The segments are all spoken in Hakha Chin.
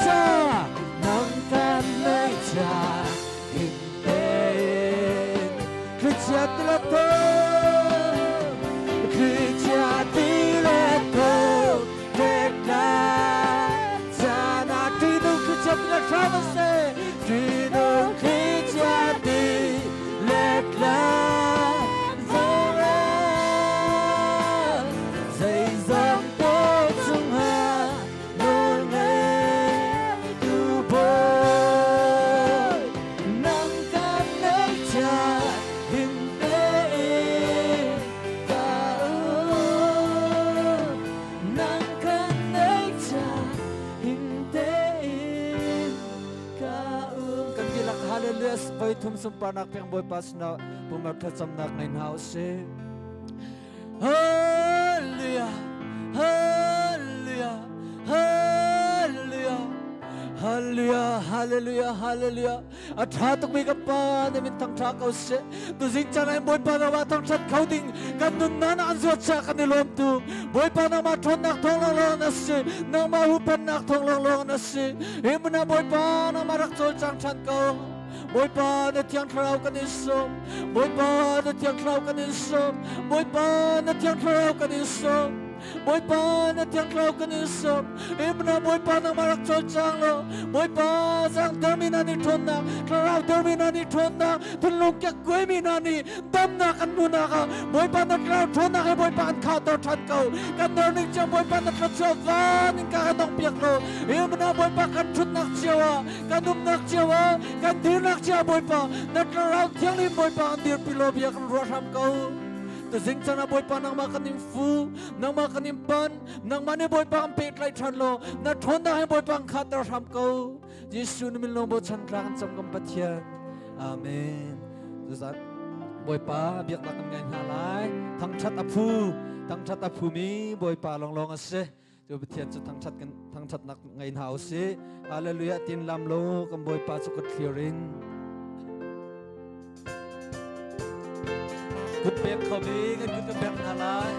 cha nang kan nei cha him tein thlichia ti le thawng thlichia ti le thawng tek la chana ṭihnung thlichia ti le hram a si ṭihnung thlichia ti le tla zeizong te cungah nawlngeitu Bawi nang kan neih cha him tein ka um nang kan neih cha him tein ka um Kan dihlak hallelujah voi thum sunparnak pek Bawipa sinah pumar thlacamnak ngei hna usih. Hallelujah Hallelujah Hallelujah Hallelujah Hallelujah Hallelujah A ṭha tukmi ka pa na min thangṭha ko seh tuzing caan ah Bawipa na wa thangṭhat kho ding kan nunnak na an zuat cha kan i lawm tu Bawipa nangmah ṭhawnnak thawng lawnglawng na si nangmah huhphennak thawng lawnglawng na si hi hmun ah Bawipa nangmah rak cawlcang ṭhan ko Bawipa na thiang thlarau kan in sawm Bawipa na thiang thlarau kan in sawm Bawipa na thiang thlarau kan in sawm Bawipa na thiang thlarau kan in sawm Imna Bawipa nangmah rak cawlcang law Bawipa zangtermi hna nih ṭhawnnak thlarau termi hna nih ṭhawnnak thinlung kekkuaimi hna nih damnak kan hmuhnak ah Bawipa na thlarau ṭhawnnak he Bawipa kan khahter ṭhan ko kan ner cio Bawipa na thluachuah van in ka kan ong piak law Imna Bawipa kan ṭhutnak cio ah kan umnak cio ah kan dirnak cio ah Bawipa na thlarau thianghlim Bawipa kan dirpi law bia kan ruah hram ko tuzing chan ah Bawipa nangmah kan in fu nangmah kan in pan nangmah nih Bawipa kan pehtlaih ṭhan law na ṭhawnnak he Bawipa kan khahter hram ko Jesuh na min lawng bochan tla kan cam kan Pathian Amen Zuzat Bawipa biaknak kan ngai hna lai thangṭhat a phu thangṭhat a phumi Bawipa lawnglawng a si cu Pathian cu thangṭhat kan thangṭhatnak ngei hna usih Hallelujah tin lam lo kan Bawipa cu ka thlir in kut pek khomi kan kut kan pek hna lai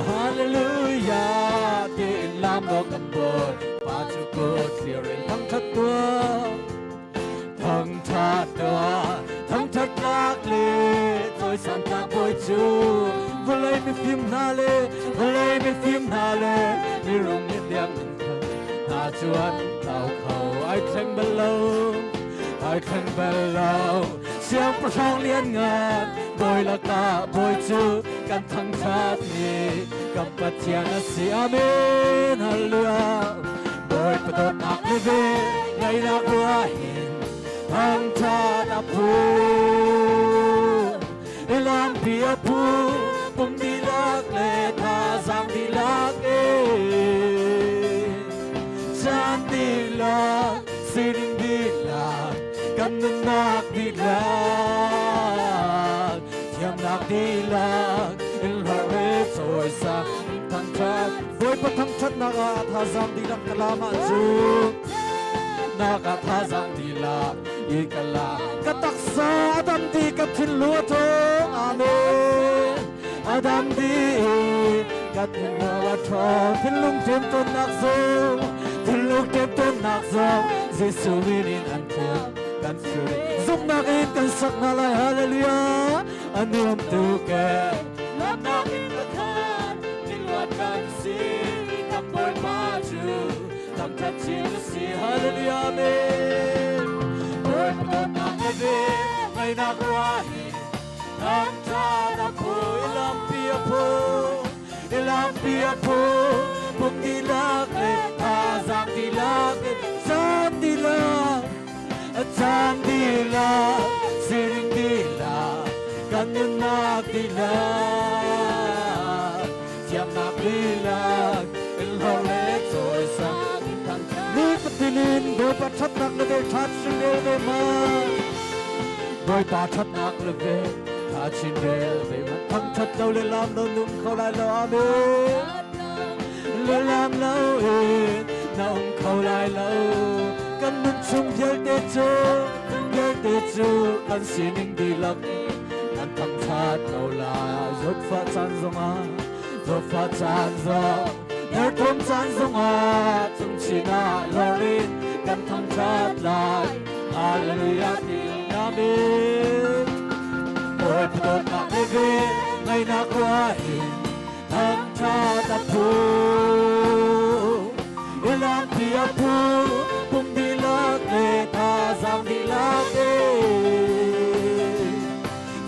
Hallelujah tin lam lo kan Bawipa cu kut thlir in thangṭhat tuah Thangṭhat tuah, thangṭhat tlak le cawisan tlak bawi cu vawlei mifim hna le vawlei mifim hna le mirum nih biakinn khan hna cu an tlau kho ai thleng bal lo ai thleng bal lo siangpahrang lianngan bawi lakah bawi cu kan thangṭhat ni kan Pathian a si amen hallelujah Bawipa dawtnak le vel ngaihnak ruah hin thangṭhat a phu lampi a phu pum dihlak le thazaang dihlak in caan dihlak sining dihlak kan nunnak dihlak thiamnak dihlak in hlar cawisan thangṭhat Bawipa thangṭhatnak ah thazaang dihlak ka lam ah cu nak ah thazaang dihlak i ka la ka taksa a dam di ka thinlung a ṭhawng amen a dam di ka thinlung a ṭhawng thinlung ṭemṭawnnak zong thinlung ṭemṭawnnak zong Jesuh min in an thiam kan suri zumhnak in kan sak hna lai hallelujah a nuam tuk e Lawmnak in ka khat miluat kan si kan Bawipa cu thangṭhat chin a si Hallelujah amen Bawipa dawtnak le vel ngaihnak ruah hi thangṭhat a phu lampi a phu lampi a phu pum dihlak le thazaang dihlak le caan dihlak caan dihlak sining dihlak kan nunnak dihlak thiamnak dihlak in hlor le cawisan ni fatin in Bawipa ṭhatnak le ve ṭhat sin rel ve ma Bawipa ṭhatnak le ve ṭha chin rel ve ma thangṭhat lo le lam lo nung kho lai lo amen le lam lo in na um kho lai lo kan nun chung vialte cu vialte cu kan sining dihlak kan thangṭhat ko lai zawtfah caan zongah zawtfah caan zong Derthawm caan zongah cungchin ah lor in kan thangṭhat lai. Hallelujah ti amen. Bawipa dawtnak le vel ngaihnak ruah in thangṭhat a phu. Ilampi a phu, pum dihlak le thazaang dihlak in.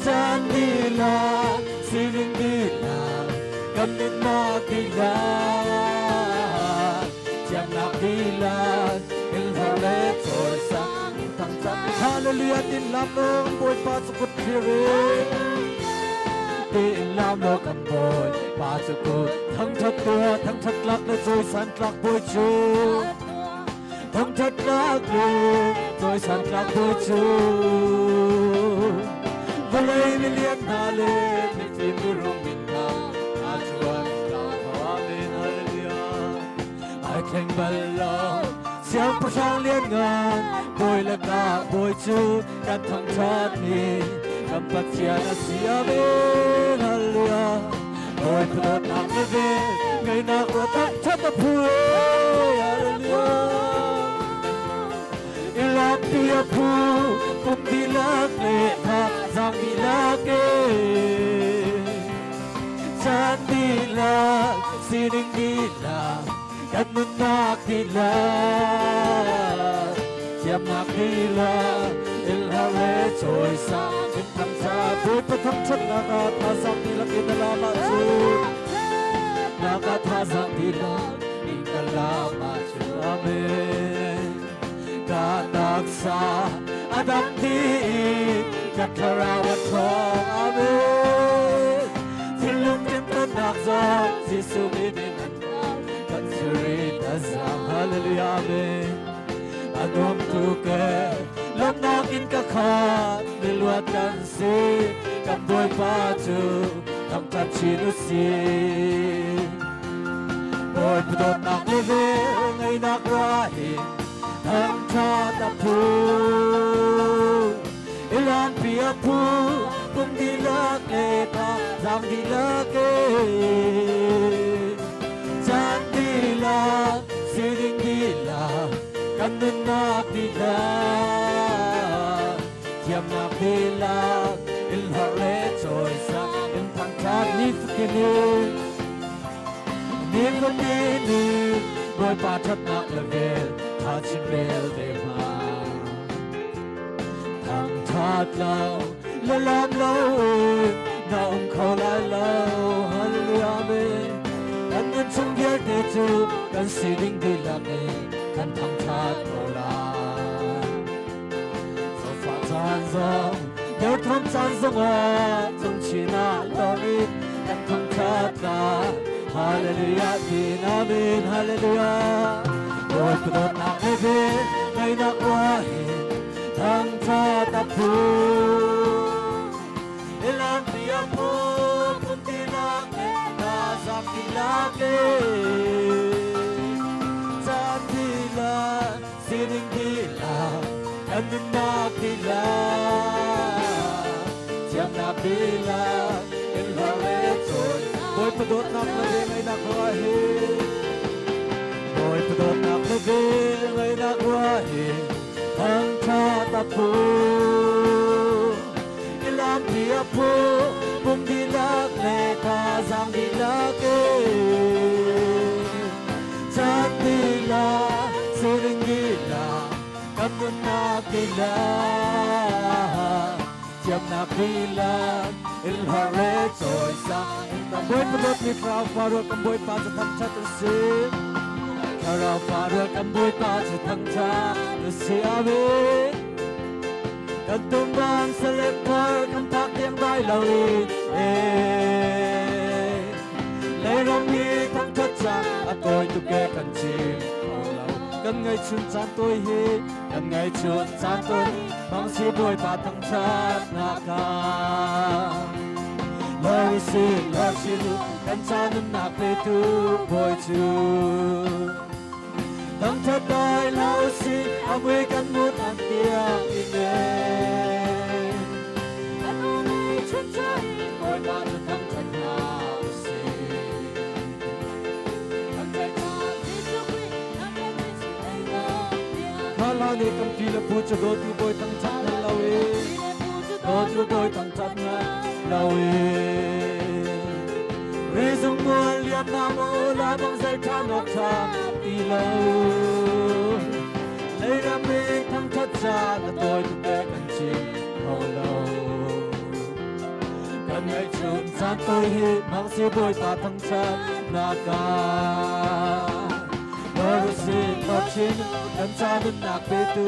Caan dihlak, sining dihlak, kan nunnak dihlak, thiamnak dihlak, ilhor le cawisan thangṭhat. Hallelujah tin lam lo Bawipa cu kut thlir in tiin lam lo kan Bawipa cu kut thangṭhat tuah thangṭhat tlak le cawisan tlak Bawi cu thangṭhat tlak le cawisan tlak Bawi cu vawlei milian hna le mifim mirum min hna hna cu an tlang kho. Amen. Hallelujah. Ai thleng bal lo siangpahrang lianngan bawi le ka bawi cu kan thangṭhat mi kan Pathian a si. Amen. Hallelujah. Bawi dawtnak le vel ngeinak ruah thangṭhat a phu. Hallelujah. Ilampi a phu pum dihlak le thazaang dihlak e caan dihlak sining dihlak kan nunnak dihlak thiamnak dihlak ilhar le cawisang in thangṭhat Bawipa thangṭhatnak ah thazaang dihlak in na lam ahcun nak ah thazaang dihlak in ka lam ahcun. Amen. Ka taksa a dam dih ka thlarau a ṭhawng. Amen. Thinlung temtonnak zong Jesuh min in an kan sirin a zang. Hallelujah. Amen. A nuam tuk e lawmnak in ka khat miluat kan si kan Bawipa cu thangṭhat chin u sih. Bawipa dawtnak le vel ngeinak ruah hin thangṭhat a phu. Ilampi a phu, pum dihlak le thazaang dihlak e. Caan dihlak, sining dihlak, kan nunnak dihlak, thiamnak dihlak, ilhar le cawisak in thangṭhat nifatin in. Nifatin in Bawipa ṭhatnak le vel ṭha chin rel ve hma. Thangṭhat lo le lawm lo in na um kho lai lo. Hallelujah. Amen. Kan nun chung vialte cu kan sining dihlak in kan thangṭhat ko lai. Zofa caan zong derthawm caan zongah cungchin ah lawm in kan thangṭhat lai. Hallelujah tin amen. Hallelujah. Bawipa dawtnak le vel ngaihnak ruah hin thangṭhat a phu. Ilampi a phu phun tilak le thazaang tilak e caan tilak sining dihlak kan nunnak dihlak thiamnak dihlak in hlor le cawi Bawipa dawtnak le ngaihnak ruah hi Bawipa dawtnak le ngaihnak ruah hi thangṭhat a phu ilampi a phu pum dihlak le thazaang dihlak e caan dihlak sining dihlak kan nunnak dihlak thiamnak dihlak ilhar le cawisang kan Bawipa dawtmi thlarau fa rual kan Bawipa cu thangṭhat u si thlarau fa rual kan Bawipa cu thangṭhat u si. Amen. Kan tumban salem thar kan phak tiang dai lo in leiram hi thangṭhat caan a tawi tuk e kan chim kho lo kan ngaihchun caan tawi hi kan ngaihchun caan tawi bang si Bawipa thangṭhat nak ah Lord si Lord si kan ca nunnak petu Bawi cu thangṭhat dai lo si a mui kan mut an tiang in e Kan unai chun chai Bawipa cu thangṭhat hna u sih. hla nih kan pi le pu cu dawtu bawi thangṭhat na lo i dawtu bawi thangṭhat na lo i Rizung mual liam na mu la bang zei ṭha nok ṭha ti lo Leiram i thangṭhat ca na tawi tuk e kan chim kho lo Kan ngaihchun caan tawi hi mang si bawipa thangṭhat na ka Lord si chin kan ca nunnak petu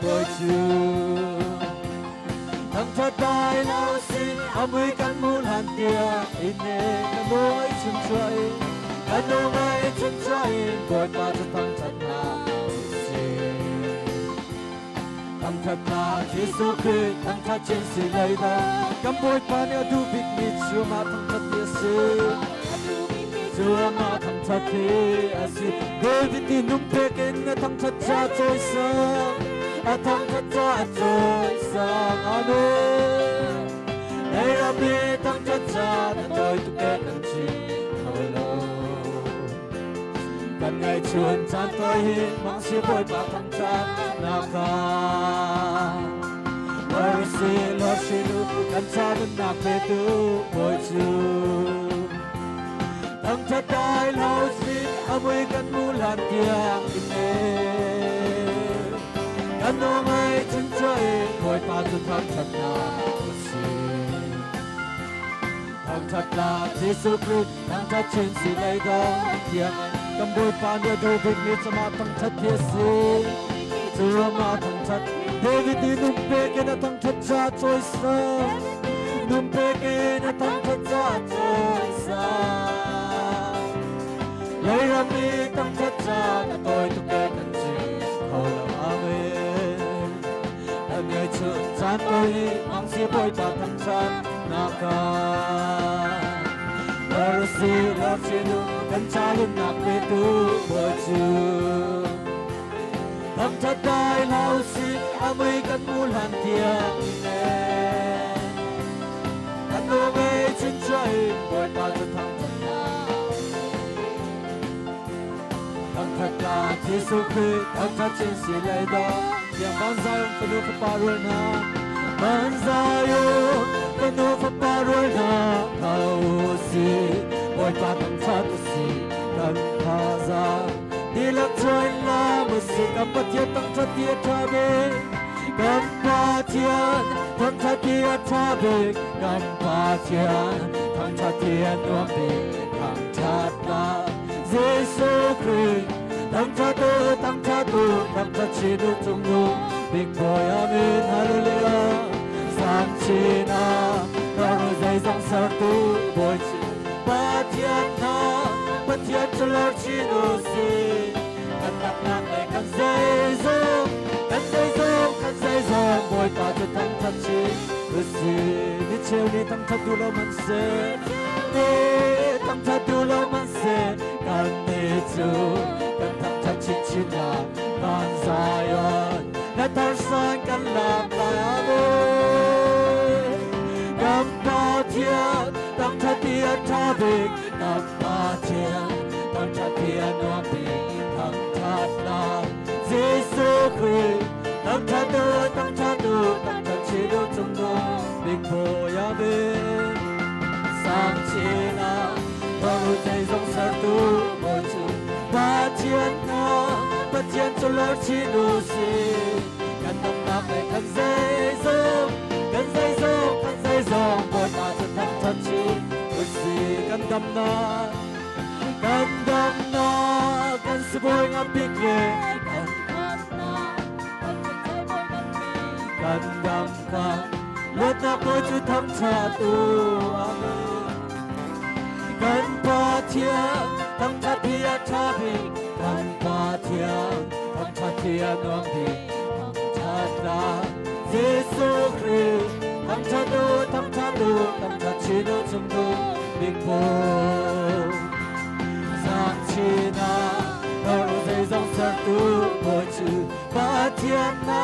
Bawi cu Thangṭhat dai lo si a mui kan mu hlan tiang in ne kan ngai chun chuai kan ngai chun chuai Bawipa cu thangṭhat na si Thangṭhat na Jesuh Khrih thangṭhat chin si lai dah kan Bawipa nih a duh bikmi cu amah thangṭhat hi a si cu amah thangṭhat hi a si David nih nungpek in a thangṭhat ca cawisang a thangṭhat ca cawisang Amen Hei ram i thangṭhat ca na tawi tuk e kan chim kho lo Kan ngaihchun caan tawi hi mang si Bawipa thangṭhat naka Lord si Lord si nu kan ca nunnak petu Bawi cu Thangṭhat dai lo si a mui kan mu hlan tiang in e Kan no ngai chun choi Bawipa cu thangṭhatnak si Thangṭhatnak Jesuh Khrih thangṭhat chin si lei dong tiang kan Bawipa nih a duh bikmi cama thangṭhat hi a si. Cu amah thangṭhat David nih numpek in a thangṭhat ca cawisang numpek in a thangṭhat ca cawisang Leiram i thangṭhat ca na tawi tuk e kan chim kho lo amen An ngaihchun caan tawi mang si Bawipa thangṭhat naka Lord si Lord sinu kan ca nunnak petu Bawi cu Thangṭhat dai hlah usih a mui kan mu hlan tiang in Kan nu ngei chinchuai Bawipa cu thangṭhat Thangṭhat la Jesuh Khrih thangṭhat chin si lei daw Tiang van Zion fanu fapa rual hna Van Zion fanu fapa rual hna Tho si Bawipa thangṭhat usih kan thazaang Dihlak chuai la musik kan Pathian thangṭhat ti a ṭha bik Kan Pathian thangṭhat ti a ṭha bik Kan Pathian thangṭhat ti a nuam bik Thangṭhat la Jesuh Khrih thangṭhat u thangṭhat u thangṭhat chin u cung nu big boy amen hallelujah Sang chin ah karu zeizong sertu Bawi Pathian hna Pathian cu lor chin u si kan taknak le kan zeizong kan zeizong kan zeizong Bawipa cu thangṭhat chin u si ni cheu ni thangṭhat duh lo man se ni thangṭhat duh lo man se kan ni cu kan thangṭhat chinchin la kan Zion na tarsan kan lam lai amen kan Pathian thangṭhat i a ṭha bik kan Pathian thangṭhat i a nuam bik thangṭhatnak Jesuh Khrih thangṭhat u thangṭhat u thangṭhat chin u cungnung bik Bawi amen sang chin ah Baru zeizong sertu Bawi cu Pathian hna Pathian cu lor chin u sih kan damnak le kan zeizong kan zeizong kan zeizong Bawipa cu thangṭhat chin usih kan damnak kan damnak kan sibawi ngam bik le kan kan dam kha luatnak Bawi cu thangṭhat u amen kan Pathian thangṭhat hi a ṭha bik kan Pathian thangṭhat hi a nuam bik thangṭhatnak Jesuh Khrih thangṭhat u thangṭhat u thangṭhat chin u cungnu bik Bawi sang chin ah ro zeizong sertu Bawi cu Pathian na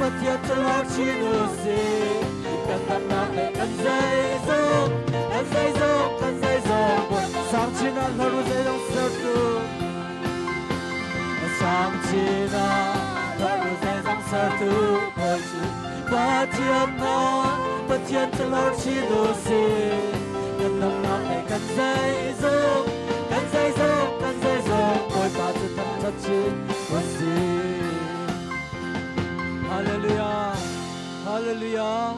Pathian cu lor chin u sih kan damnak le kan zeizong kan zeizong kan zeizong Bawi sang chin ah ro zeizong sertu sang chin ah ro tu Bawi cu Pathian na Pathian cu lor chin u sih. Kan damnak le kan zeizong, kan zeizong, kan zeizong, Bawipa cu thangṭhat chin u sih. Hallelujah, Hallelujah.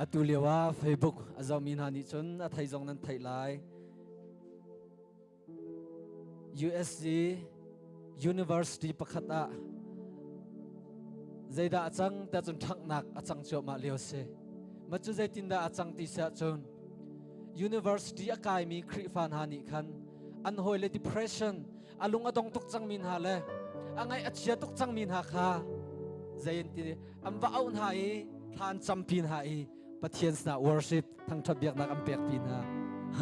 Atu lio ah Facebook a zohmi hna nih cun a thei zong nan theih lai. USC University pakhat ah zeidah a cang tiah cun ṭhanghnak a cang cuahmah lio si. Mah cu zeitindah a cang ti si ahcun university a kaimi Khrihfa hna nih khan an hawile depression a lung a dong tuk cangmi hna le a ngaih a chia tuk cangmi hna kha zei an ti an va auh hna i thla an campi hna i Pathian sinah worship thangṭhat biaknak an pekpi hna.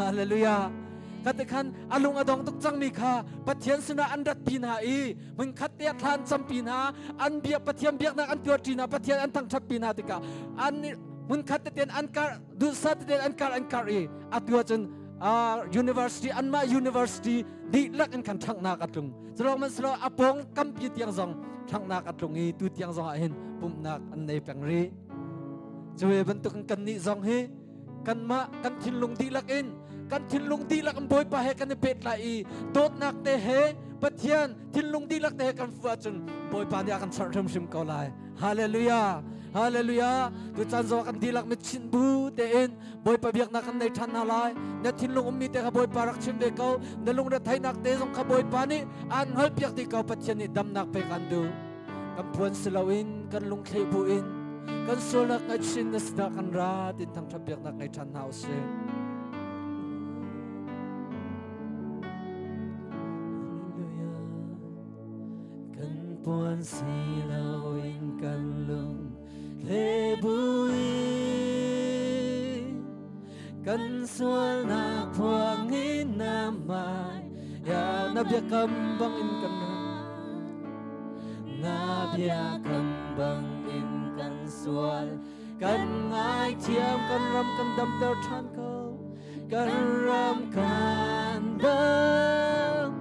Hallelujah. Kate khan a lung a dong tuk cangmi kha Pathian sinah an ratpi hna i hmunkhat te ah thla an campi hna, an biak Pathian biaknak an tuarṭi hna, Pathian an thangṭhatpi hna tikah an hmunkhat teten an kar duhsah teten an kar an kar i atu ahcun university anmah university dihlak in khan ṭhanghnak a tlung. Culawng man silo a pawng kampi tiang zong ṭhanghnak a tlung i tu tiang zong ah hin pumhnak an nei peng rih. Cuve bantukin kannih zong hi kanmah kan thinlung dihlak in kan thinlung dihlak in Bawipa he kan i pehtlai i dawtnak te he Pathian thinlung dihlak te he kan fuh ahcun Bawipa nih a kan charh hrimhrim ko lai. Hallelujah. Hallelujah. Tu caan zong kan dihlak mitchinh bu tein Bawipa biaknak kan nei ṭhan hna lai. Na thinlung ummi te kha Bawipa rak chim ve ko. Na lungretheihnak te zong kha Bawipa nih aan hngalhpiak dih ko. Pathian nih damnak pek aan duh. Kan puan si loin kan lungthleh bu in kan sualnak ngaihchin na sinah kan ra tin thangṭhat biaknak ngei ṭhan hna usih. Kan puan si loin kan lung hle buin kan sualnak phuang in na hmai ya na biakam bangin kan Na biakam bangin kan sual kan ngaithiam kan ram kan damter ṭhan ko kan ram kan dam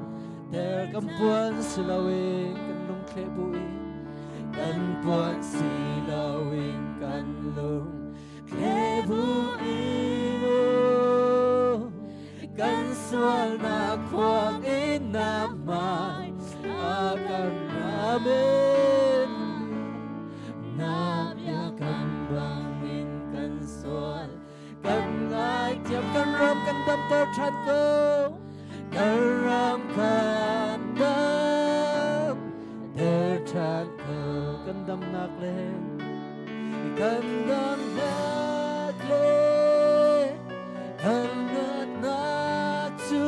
ter kan puan si loin kan lungthle buin kan puan si loin kan lung tle buin kan sualnak khuang in na hmai a kan ramin na biakam bangin kan sual kan ngaithiam kan ram kan damter ṭhan ko kan ram kan dam ter ṭhan ko kan damnak le kan damnak le kan natnak cu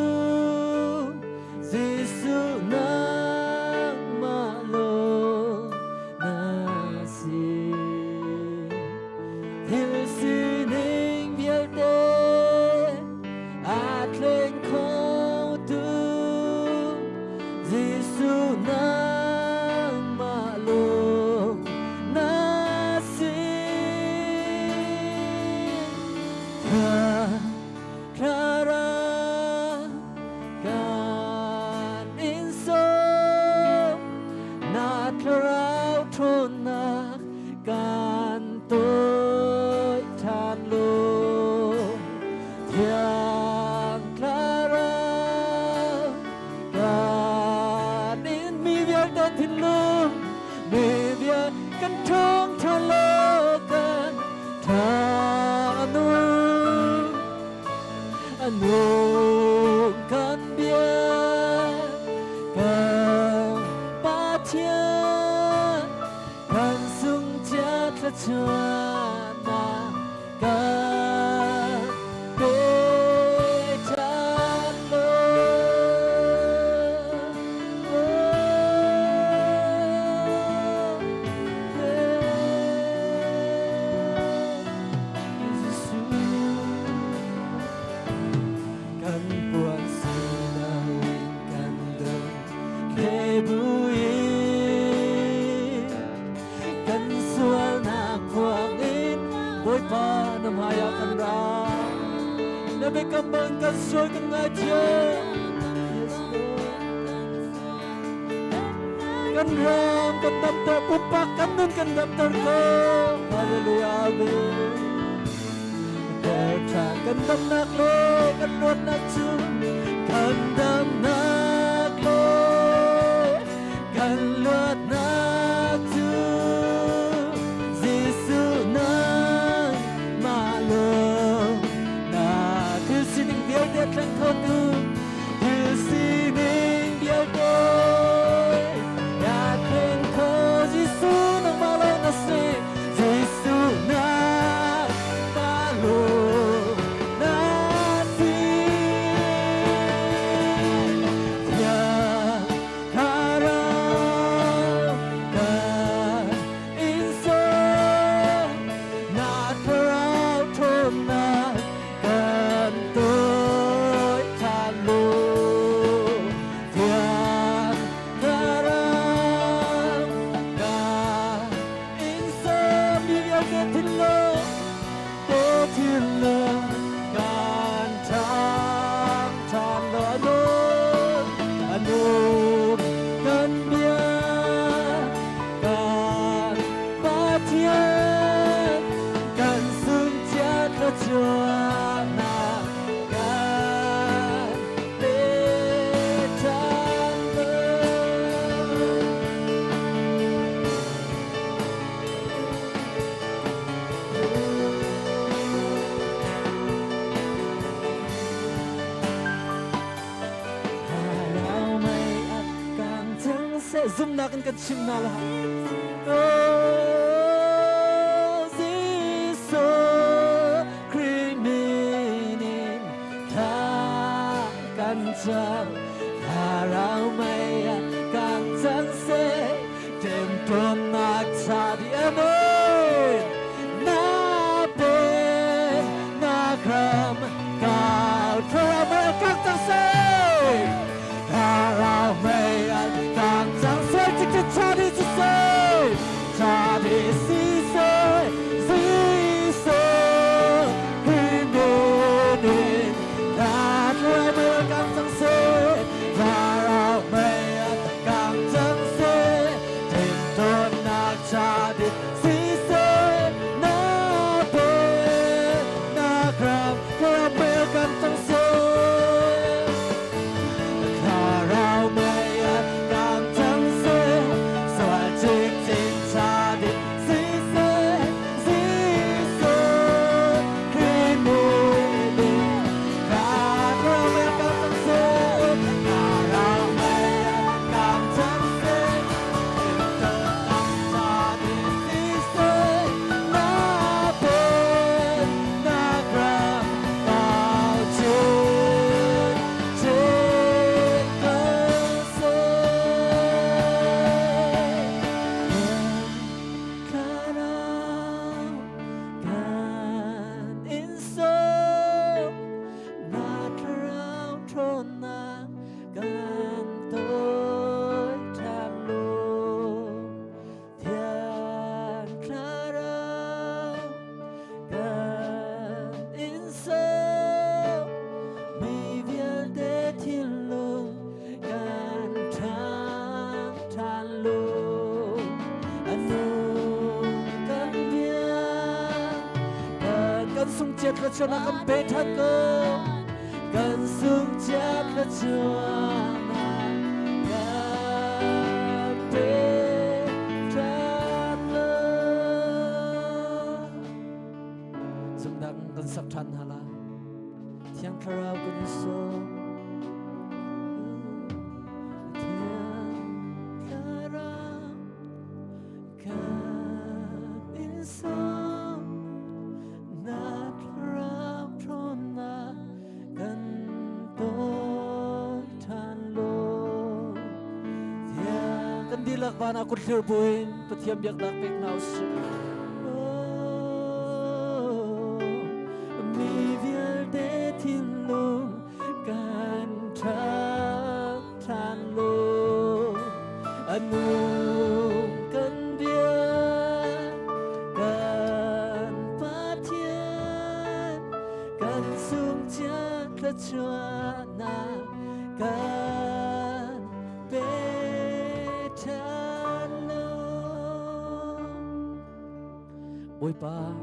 Jesuh nangmah lawng na si. Thil sining vialte aa thleng khotu Jesuh nangmah lawng na si. Thlarau kan in sawm na thlarau ṭhawnnak kan toi ṭhan lo Thiang Thlarau kan in mi vialte thinlung mi vial kan ṭhawng ṭhan lo kan ṭha nung a nung kan bia kan Pathian kan sung cia thluachuahnak kan pe ṭhan law. Kan puan si loin kan lung hle buin kan sualnak phuang in Bawipa na hmaiah kan ra na biakam bang kan sual kan ngaithiam. Yes, Lord. Kan ram kan damter, pumpak kan nun kan damter ko. Hallelujah. Amen. Der tha kan damnak le kan luatnak cu kan damnak le kan luatnak cu Jesuh nangmah lawng na thil sining vialte thleng khotu thil sining vialte na thleng kho Jesuh nangmah lawng na si Jesuh nangmah lawng na si Thiang Thlarau kan in sawm na thlarau ṭhawnnak kan toi ṭhan lu Thiang Thlarau kan in sawm mi vialte thinlung te thinlung kan ṭhang ṭhan lo a nung kan bia kan Pathian kan sungchia thluachuahnak kan pe ṭhan lo. Thlarau mei a kang cang seh zumnak in kan chim hna la. Oh, Jesuh Khrih min in thla kan cam. Thlarau mei a kang cang seh temtuarnak cha di amen. Na pe na gram kau thlarau mei a kang cang seh. Thlarau mei a kang cang seh chikchit cha di si seh. Cha di si seh. Jesuh Khrih min in thlarau mei a kang cang seh. Thlarau mei a kang cang seh. Temtuarnak cha di si seh. Na pe na gram thlarau mei a kang cang seh. Thlarau mei a kang cang seh. Sual cikcin cha di si seh. Jesuh Khrih min in thlarau mei a kang cang seh. Thlarau mei a kang cang seh. Temtuarnak cha di si seh. Na pe na gram kau chin chin kan seh. Thlarau kan in sawm na thlarau ṭhawnnak kan toi ṭhan lo Thiang Thlarau kan in sawm mi vialte thinlung kan ṭhang ṭhan lo a nung kan bia kan kan sungchiat thluachuahnak kan pe ṭhan ko kan sungchiat thluachuahnak kan pe ṭhan lo zumnak kan sak ṭhan hna lai Thiang Thlarau kan i sawm Thiang Thlarau kan in sawm na thlarau ṭhawnnak kan tawi ṭhan law Thiang kan dihlak van ah kut thlir buin Pathian biaknak pek hna usih. Oh, mi vialte thinlung kan ṭhang ṭhan law a nung kan bia kan Pathian kan sungchia thluachuahnak kan pe ṭhan. Bawipa,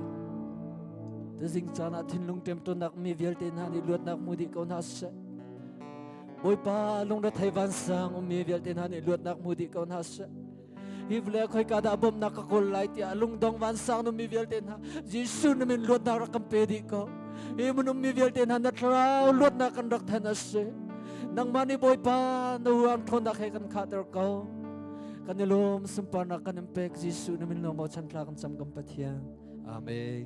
tuzing caan ah thinlung ṭemṭawnnak mi vialte hna nih luatnak hmu dih ko hna seh. Bawipa, lungrethei vansang ummi vialte hna nih luatnak hmu dih ko hna seh. Hi vawlei ah khoika dah bawmhnak ka kawl lai tiah lungdong vansang ummi vialte hna Jesuh na min luatnak rak kan pe dih ko. Hi mun ummi vialte hna na thlarau luatnak kan rak then a si. Nangmah nih Bawipa na huang ṭhawnnak he kan khahter ko. Kan i lawm sunparnak kan in pek Jesuh na min lawng bochan thla kan cam kan Pathian. Amen.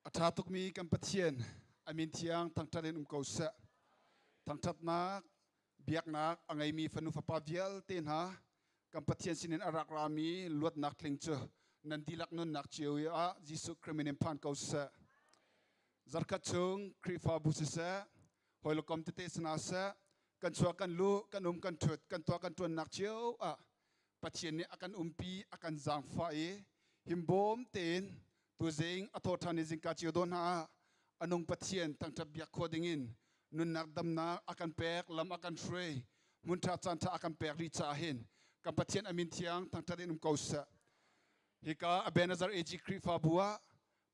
A ṭha tukmi kan Pathian a min thiang thangṭhat in um ko seh. Thangṭhatnak, biaknak a ngeimi fanu fapa vialte hna kan Pathian sinin a rak rami luatnak tling cu nan dihlak nunnak cio ah Jesuh Khrih min in phan ko seh. Zarkhat chung Khrihfabu siseh, hawikom tete sana seh, kan chuah kan luh, kan um kan ṭhut, kan tuah kan ṭuannak cio ah Pathian nih a kan umpi, a kan zaangfah i himbawm tein tuzing a thaw ṭhan i zingka cio dawh hna ah a nung Pathian thangṭhat biak khawh dingin nunnak damnak a kan pek, lam a kan hruai, hmun ṭha caan ṭha a kan pek rih caah hin kan Pathian a min thiang thangṭhat in um ko seh. Hika Ebenezer AG Khrihfabu ah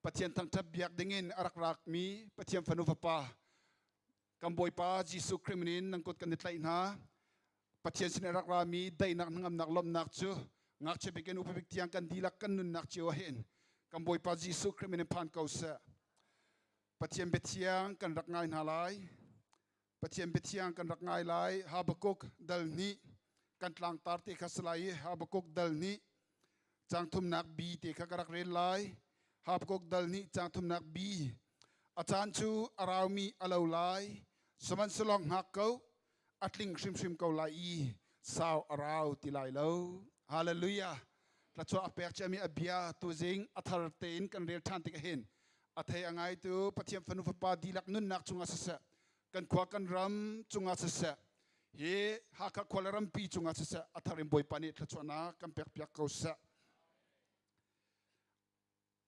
Pathian thangṭhat biak dingin a rak rakmi Pathian fanu fapa kan Bawipa Jesuh Khrih min in nan kut kan i tlaih hna. Pathian sin a rak rami daihnak hnangamnak lawmhnak cu ngakchia bik in upa bik tiang kan dihlak kan nunnak cio ah hin kan Bawipa Jesuh Khrih min in phan ko seh. Pathian biathiang kan rak ngai hna lai. Pathian biathiang kan rak ngai lai. Habakkuk dal hnih kan tlangtar te kha si lai i Habakkuk dal hnih cang thumnak B te kha ka rak rel lai. Habakkuk dal hnih cang thumnak B. A caan cu a raumi a lo lai. Sihmanhsehlaw hngak ko, a tling hrimhrim ko lai i sau a rau ti lai lo. Hallelujah. Tlachuah a pek ciami a bia tuzing a thar tein kan rel ṭhan tik hin a thei a ngaitu Pathian fanu fapa dihlak nunnak cungah siseh kan khua kan ram cungah siseh hi Hakha khua le rampi cungah siseh a thar in Bawipa nih thluachuahnak kan pek piak ko seh.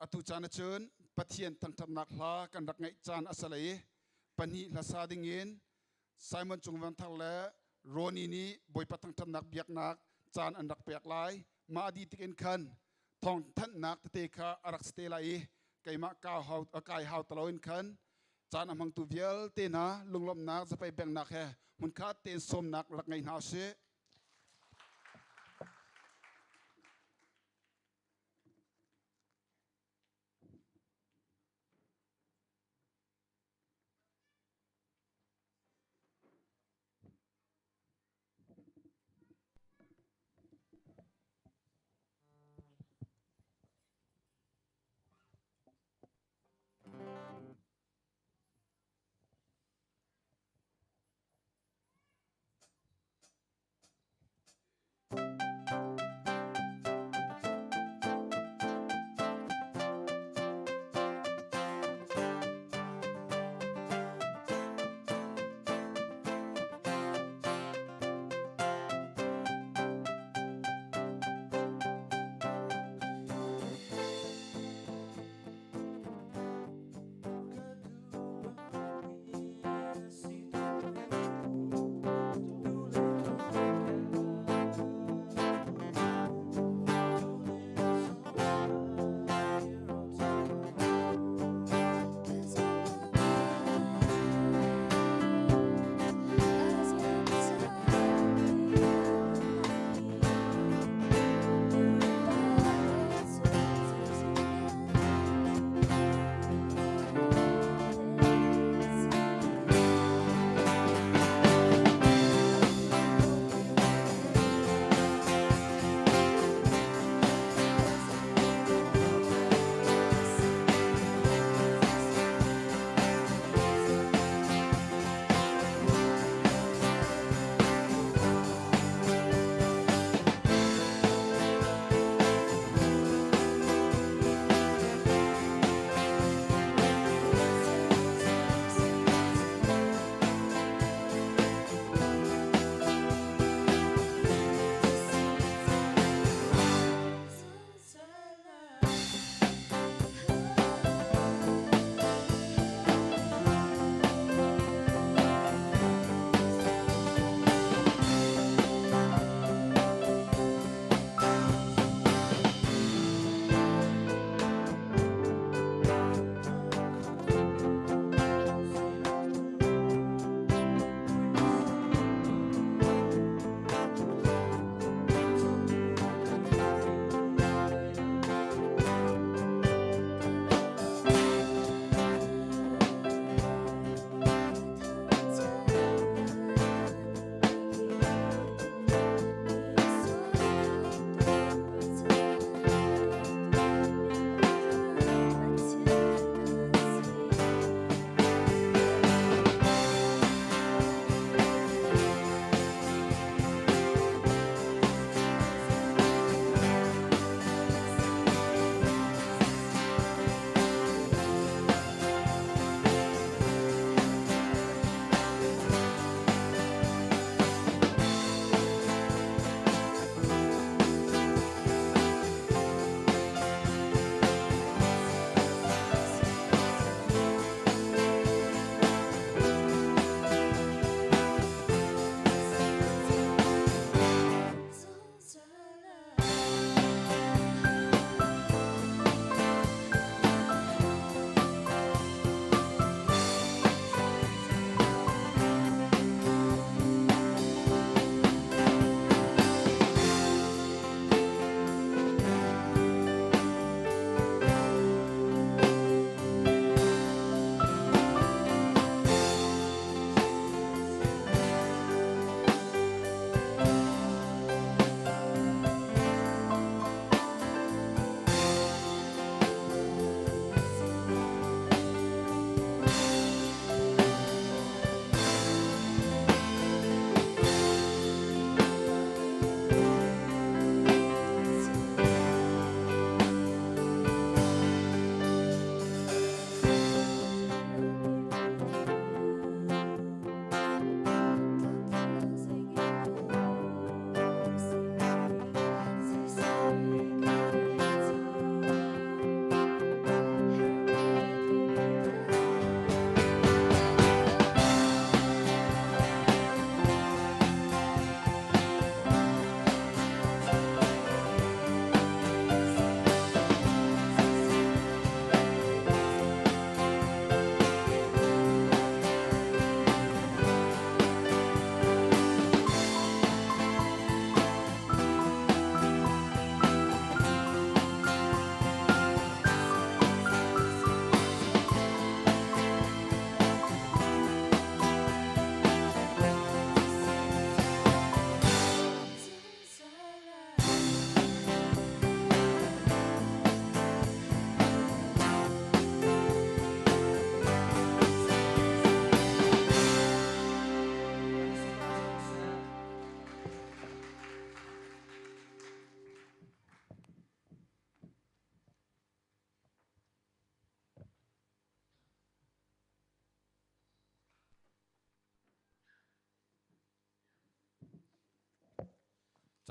Atu caan ahcun Pathian thangṭhatnak hla kan rak ngaih caan a si lei i pahnih hlasa dingin Simon Cung Van Thar le Ronnie nih Bawipa thangṭhatnak biaknak caan an rak pek lai. Mah a dih tik in khan thawngthanhnak tete kha a rak si te lai i keimah kai hau ta loin khan caan a hmangtu vialte hna lunglawmhnak zapei benghnak he hmunkhat tein sawmnak rak ngei hna usih.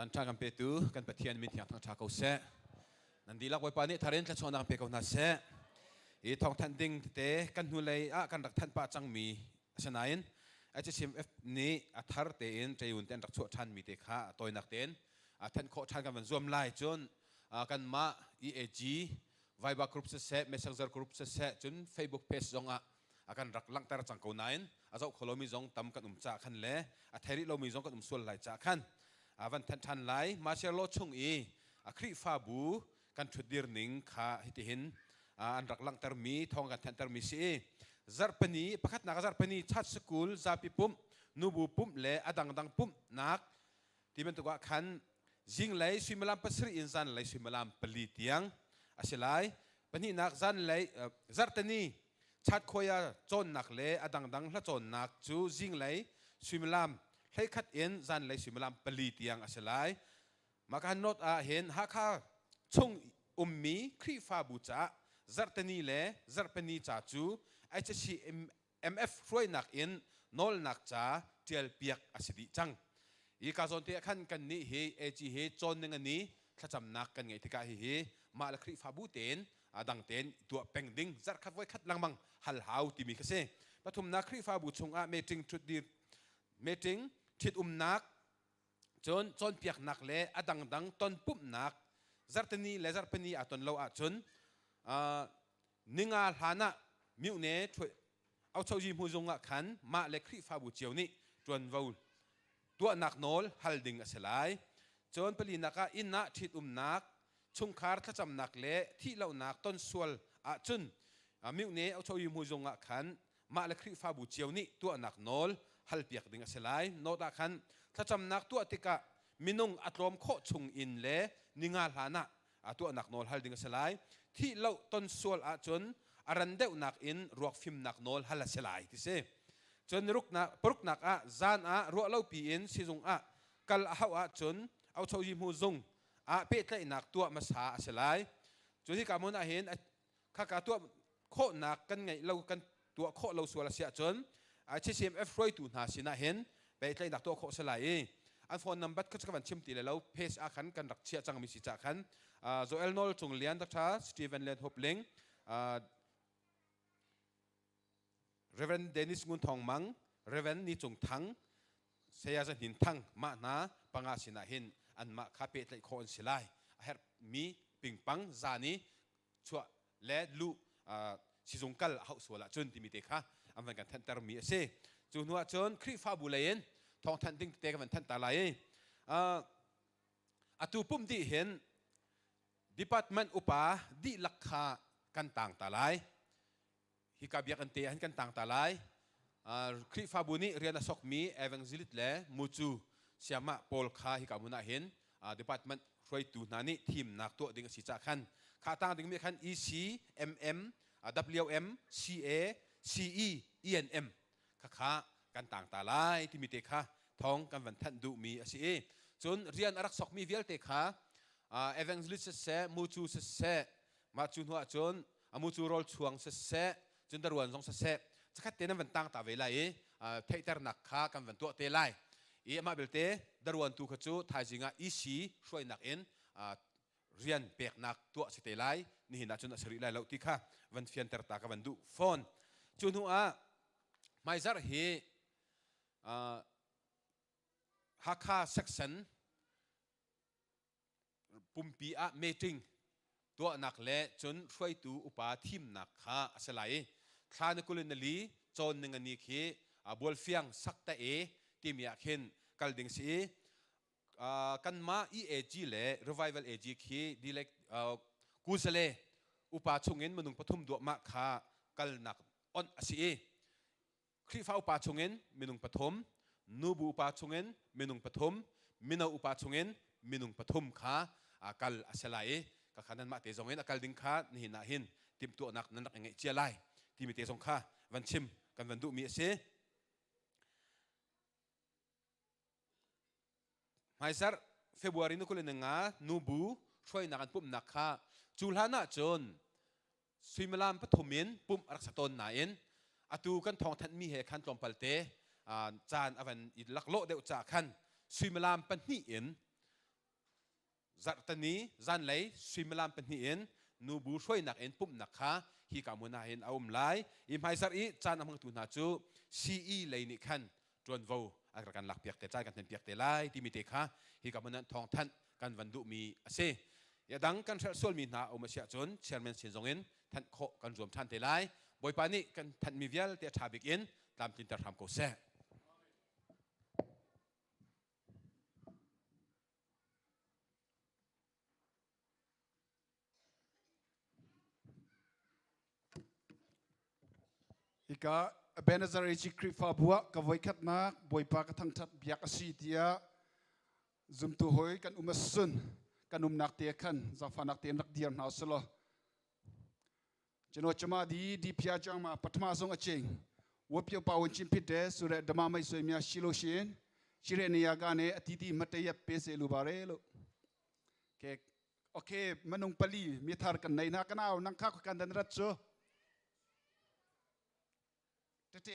Caan ṭha kan petu kan Pathian min thiang thangṭha ko seh. Nan dihlak Bawipa nih tharin thluachuahnak pe ko hna seh. Hi thawngthanh ding tete kan hnulei ah kan rak thanh pah cangmi asinain HCMF nih a thar tein ṭeun te an rak chuah ṭhanmi te kha a tawinak tein a thanh khawh ṭhan kan van zuam lai. Cun kanmah EAG Viber group siseh, Messenger group siseh, cun Facebook page zong ah a kan rak langhter cang ko nain a zoh kho lomi zong tam kan um caah khan le a thei rih lomi zong kan um sual lai caah khan a van thanh ṭhan lai. Martial law chung i a Khrihfabu kan ṭhutdir ning kha hitihin an rak langhtermi thawng kan thanhtermi si i zarhpini pakhatnak ah zarhpini church school zapi pumh nubu pumh le a dangdang pumhnak ti bantuk ah khan zinglei suimilam 7 in zanlei suimilam 4 tiang a si lai. Pahnihnak zanlei zarhteni chatkhuai ah cawnnak le a dangdang hla cawnnak cu zinglei suimilam 11 in zanlei suimilam 4 tiang a si lai. Mah ka note ah hin Hakha chung ummi Khrihfabu caah zarhteni le zarhpini ca cu HCMF hruainak in nawlnak ca ṭialpiak a si dih cang. Hi ka zawn te ah khan kannih hi AG hi cawn ning a ni thlacamnak kan ngeih tikah hihi mah le Khrihfabu tein a dang tein tuah peng ding zarhkhat voikhat lengmang hal hau timi kha si. Pathumnak Khrihfabu chungah meeting ṭhutdir meeting ṭhitumnak Cun cawnpiaknak le a dangdang tonpumhnak zarhteni le zarhpini aa ton lo ahcun ninga hlan ah myone auchoyi hmuzung ah khan mah le Khrihfabu cio nih ṭuanvo tuahnak nawl hal ding a si lai. Cun palinak ah inn ah ṭhitumnak, chungkhar thlacamnak le thihlohnak ton sual ahcun myone auchoyi hmuzung ah khan mah le Khrihfabu cio nih tuahnak nawl halpiak ding a si lai. Note ah khan thlacamnak tuah tikah minung a tlawm khawh chung in le ninga hlan ah tuahnak nawl hal ding a si lai. Thih loh ton sual ahcun a ran deuhnak in ruak fimnak nawl hal a si lai ti si. Cun ruknak paruknak ah zan ah ruah lo piin sizung ah kal a hauh ahcun auchoyi hmu zung ah pehtlaihnak tuah hmasa a si lai. Cu hika hmun ah hin khaka tuah khawhnak kan ngeih lo kan tuah khawh lo sual a si ahcun HCMF hruaitu hna sinah hin pehtlaihnak tuah khawh a si lai i an phone number kha ka van chim ti le lo page ah khan kan rak chiah cangmi si cah khan Joel Nawl Cung Lian Dr. Stephen Lian Hop Ling Reverend Dennis Ngun Thawng Mang, Reverend Ni Cung Thang, Saya Za Hnin Thang mah hna panga sinah hin anmah kha pehtlaih khawh an si lai. A herhmi pingpang zan i chuah le luh sizung kal a hauh sual ahcun timi te kha an van kan thanhtermi a si. Cu hnu ahcun Khrihfabu lei in thawngthanh ding tete kan van thanh ta lai i atu pumh dih hin department upa dihlak kha kan tang ta lai. Hika biakinn te ah hin kan tang ta lai. Khrihfabu nih rian a sokmi evangelist le mucu siamah pawl kha hika hmun ah hin department hruaitu hna nih thimnak tuah ding a si caah khan kha tang dingmi khan EC, MM, WM, CA, CE, ENM khakha kan tang ta lai timi te kha thawng kan van thanh duhmi a si i cun rian a rak sokmi vialte kha evangelist siseh mucu siseh mah cu hnu ah cun a mucu rawl chuang siseh cun daruan zong siseh chakhat te nan van tang ta ve lai i theihternak kha kan van tuah te lai i amah belte daruan tu kha cu thaizing ah EC hruainak in rian peknak tuah si te lai nihin ah cun a si rih lai lo ti kha van fianter ta ka van duh fawn. Cu hnu ah hmaizarh hi Hakha section pumpi ah meeting tuahnak le cun hruaitu upa thimnak kha a si lai i thla ni 24 cawn ningani khi Bualfiang sakta e timi ah khin kal ding si i kanmah EAG le Revival AG khi dilek kusale upa chungin minung pathum duahmah kha kalnak onh a si i Khrihfa upa chungin minung pathum, nubu upa chungin minung pathum, mino upa chungin minung pathum kha kal a si lai i kakha nanmah te zong in a kal ding kha nihin ah hin timhtuahnak nan rak i ngeih cia lai timi te zong kha van chim kan van duhmi a si. Hmaizarh February ni 25 nubu hruainak an pumhnak kha cu hlan ah cun suimilam pathum in pumh a rak sa tawn nain atu kan thawngthanhmi he khan tlawmpal te caan a van i laklawh deuh caah khan suimilam pahnih in. Zarhteni zanlei suimilam pahnih in nubu hruainak in pumhnak kha hi ka hmun ah hin a um lai. I hmaizarh i caan a hmangtu hna cu CE lei nih khan ṭuanvo an rak kan lakpiak te caan kan hlenpiak te lai timi te kha hi ka hmun ah thawngthanh kan van duhmi a si. A dang kan hrelh sualmi hna a um a si ahcun chairman sin zong in thanh khawh kan zuam ṭhan te lai. Bawipa nih kan thanhmi vialte a ṭha bik in tlamtlinter hram ko seh. Hika Ebenezer AG Khrihfabu ah ka voikhatnak Bawipa ka thangṭhat biak a si tiah zumtu hawi kan um ahcun kan umnak te khan zaangfahnak tein rak dir hna usih law ကျွန်တော်ကျမဒီဒီဖျားကြောင်းမှာပထမဆုံးအချိန်ဝတ်ပြုတ်ပါဝင်ခြင်းဖြစ်တယ်ဆိုတဲ့ဓမ္မမိတ်ဆွေများရှိလို့ရှိရင်ရှိတဲ့နေရာကနေအတီးတီးမတရက်ပေးစေလိုပါတယ်လို့ကဲ okay မနုံပလီမိthar kan nei na kanau nang kha kan dan rat chu tete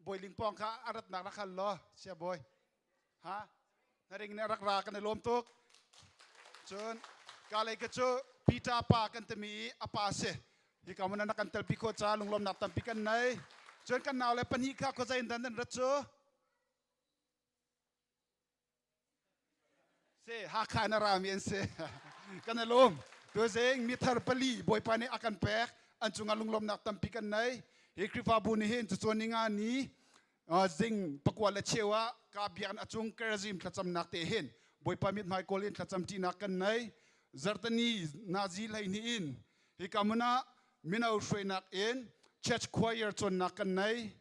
Bawi Ling Pawng kha a ratnak rak hal law sia bawi ha na ring nih rak ra kan i lawm tuk cun ka lei ka cu Peter pa kan timi i a pa si hi ka mun na kan telpi kho ca lunglawmnak tampi kan nei cun kan nau le pahnih kha khuazei in dan nan rat cu Si Hakha in a rami an si. kan i lawm. Tuzing mithar pali Bawipa nih a kan pek. An cungah lunglawmnak tampi kan nei. Hi Khrihfabu nih hin cucuan ni nga ni zing pakua le cheu ah ka biakinn a cung Gerizim thlacamnak te hin Bawipa mithmai kawl in thlacam ṭinak kan nei. Zarhteni nazi 12 in hika hmun ah mino hruainak in church choir cawnnak kan nei.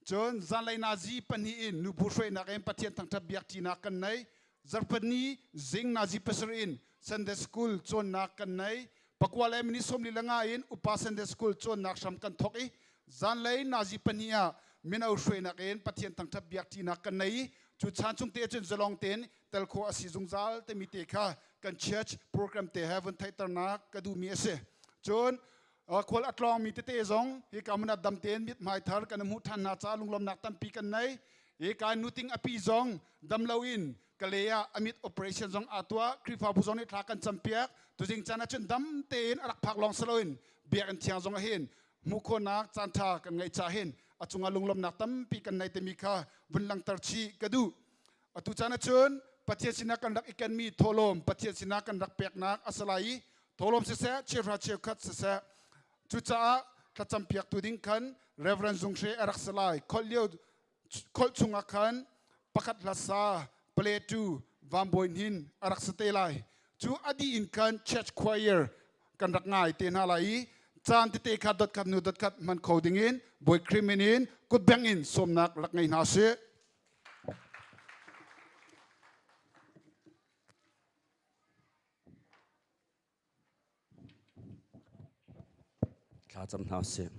Cun zanlei nazi pahnih in nubu hruainak in Pathian thangṭhat biakṭinak kan nei. Zarhpini zing nazi pasarih in Sunday School cawnnak kan nei. Pakua le minute sawmli le nga in upa Sunday School cawnnak hram kan thawk i zanlei nazi pahnih ah mino hruainak in Pathian thangṭhat biakṭinak kan nei i cu chan chung te cun zalong tein tel khawh a si zungzal timi te kha kan church program te he vun theihternak ka duhmi a si. Cun khual a tlawngmi tete zong hika hmun ah dam tein mithmai thar kan hmuh ṭhan hna caah lunglawmnak tampi kan nei. Hika nuting a pi zong dam loin Kale ah a mit operation zong aa tuah. Khrihfabu zong nih thla kan campiak. Tuzing caan ahcun dam tein a rak phak lawng si loin biakinn thiang zong ah hin hmuh khawhnak caan ṭha kan ngeih caah hin a cungah lunglawmnak tampi kan nei timi kha vun langhter chih ka duh. Atu caan ahcun Pathian sinah kan rak i kenmi thawhlawm Pathian sinah kan rak peknak a si lai i thawhlawm siseh cheuhra cheukhat siseh cucaah thlacam piaktu ding khan Reverend Zung Hre a rak si lai kholh lio kholh chungah khan pakhat hlasa Plateau Vanbawi Hnin a rak si te lai cu a dih in khan church choir kan rak ngai te hna lai i caan tete kha dotkhat nu dotkhat hman kho dingin Bawi Khrih min in kutbeng in sawmnak rak ngei hna sih. Thla cam hna usih.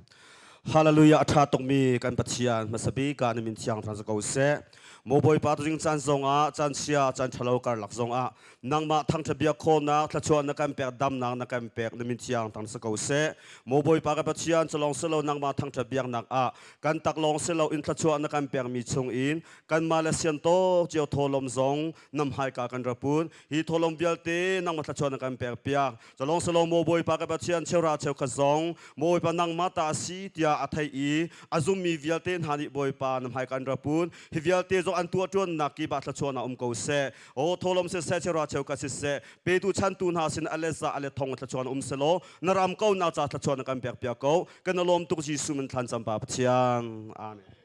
Hallelujah a ṭha tukmi kan Pathian hmasa bik ah na min thiang thang ko seh. Maw Bawipa tuzing caan zongah caan chia caan ṭhalo karlak zongah nangmah thangṭhat biak khawhnak thluachuah na kan pek damnak na kan pek na min thiang thang ko seh. Maw Bawipa kan Pathian culawng silo nangmah thangṭhat biaknak ah kan taklawng silo in thluachuah na kan pekmi chungin kanmah le sian tawk cio thawlawm zong nam haika kan ra pun hi thawlawm vialte nangmah thluachuah na kan pek piak calong salo maw bawipa ka pathian cheura cheukhat zong bawipa nangmah ta si tiah a thei i a zummi vialte hna nih bawipa nam hai kan ra pun hi vialte zong an tuah tuannak ki ba thluachuah na um ko seh o thawlawm siseh cheura cheukhat siseh petu chantu hna sin ale za ale thong thluachuah na um selaw na ram ko na ca thluachuah na kan pek piak ko kan lawm tuk Jesuh min thlan cam pa Pathian amen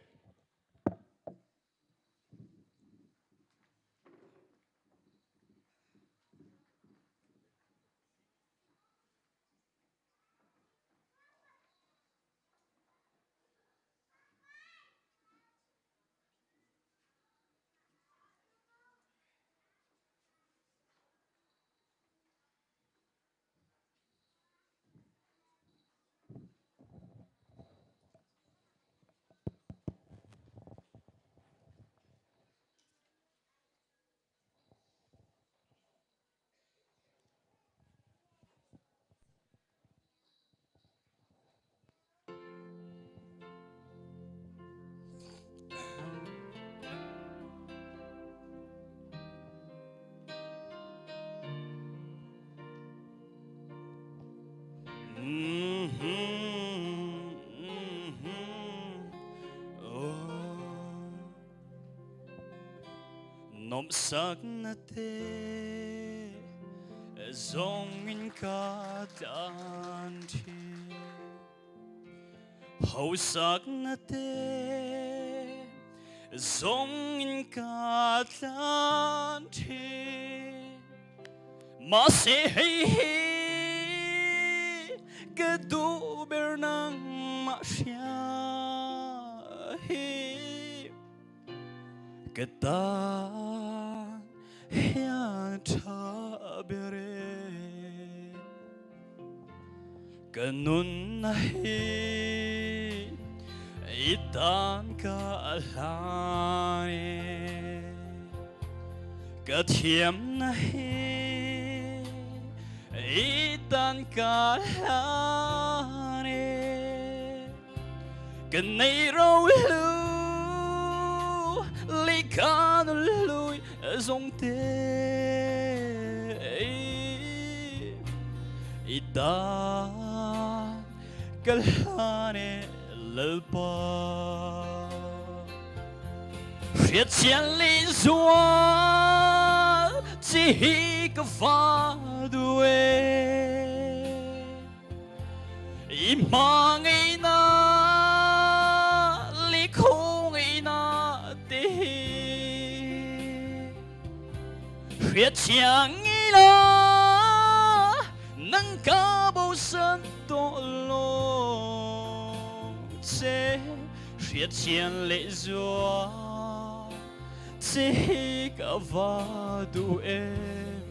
Nuamhsak na te zong in ka tlan ṭhi. Hausak na te zong in ka tlan ṭhi. Mah se hei hi ka duh ber nangmah hria hi. Ka tan hian ṭha bere ka nun na hi i tan ka hlan e ka thiam na hi i tan ka hlan e Kan nei ro hlu li kan lui zong te i ta ka hlane lalpa hriat chian li zual chi hi ka fa duwe I hma ngei na li kho ngei na te hi hriat chiang ngei la nang ka bo san to lo che hriat chian le zua che ka va du em.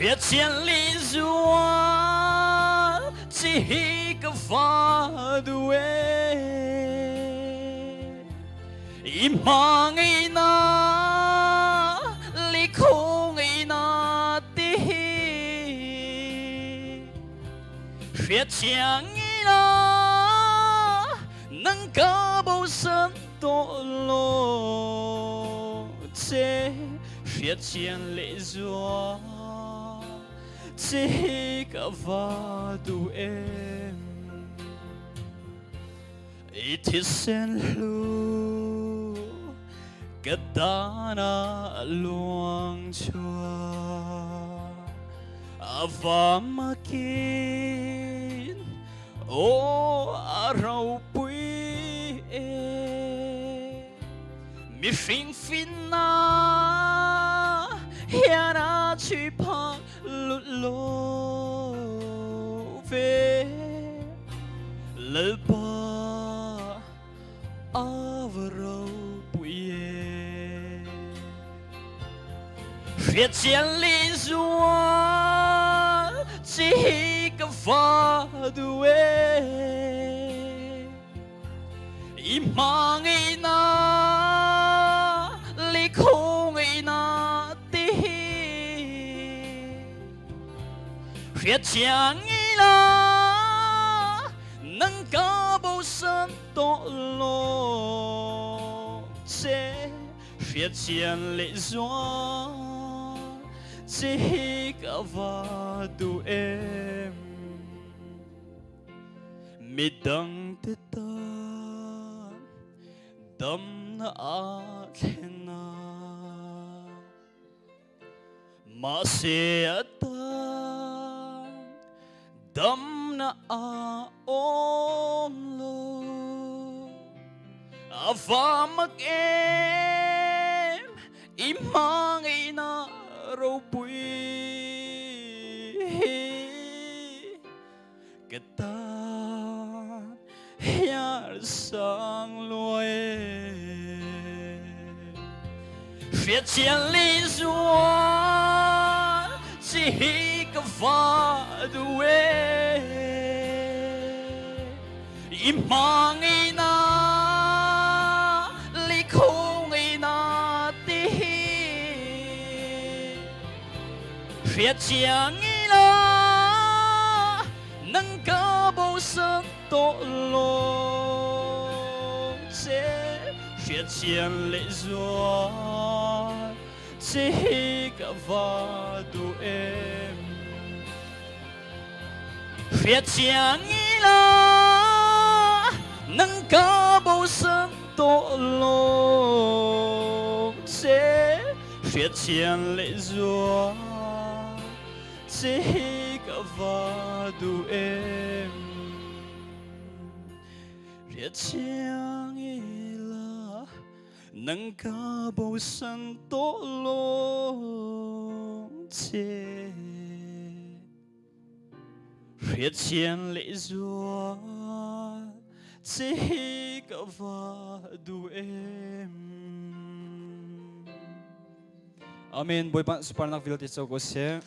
Hriatchian li zual ci hi ka fa du e i ma ngei na li kho ngei na ti hi Hriatchiang ina nang ka bosan to lo che hriatchian le zua che ka va du em i thisen hlu ka dana luang chua avamakin o ropui e mihring finna hiana chui phang lut lo ve lalpa ava ropui e hriatchian li zual chi hi ka fa du e i hma ngei na li kho ngei na ti hi hriatchiang ngei la nang ka bosan to lo che hriatchian le zual che hi ka va du em Midang te tan dam na a thlen na Mahse a tan dam na a awm lo A va mak em i hmangaihna ropui hi Ka tan hiar sang luai Hriatchian li zual chi hi ka va du e. I hmangi na li khung na ti hi hriat chiang la nang ka bo san to long che hriat chiang le zual che hi ka va du em. Hriat chiang ila nang ka bosan to long che hriat chiang le zual che hi ka va du em. Hriat chiang ila nang ka bosan to long che hriat chian le zual che hi ka va du em. Amen. Bawipa suparnak vialte co ko seh.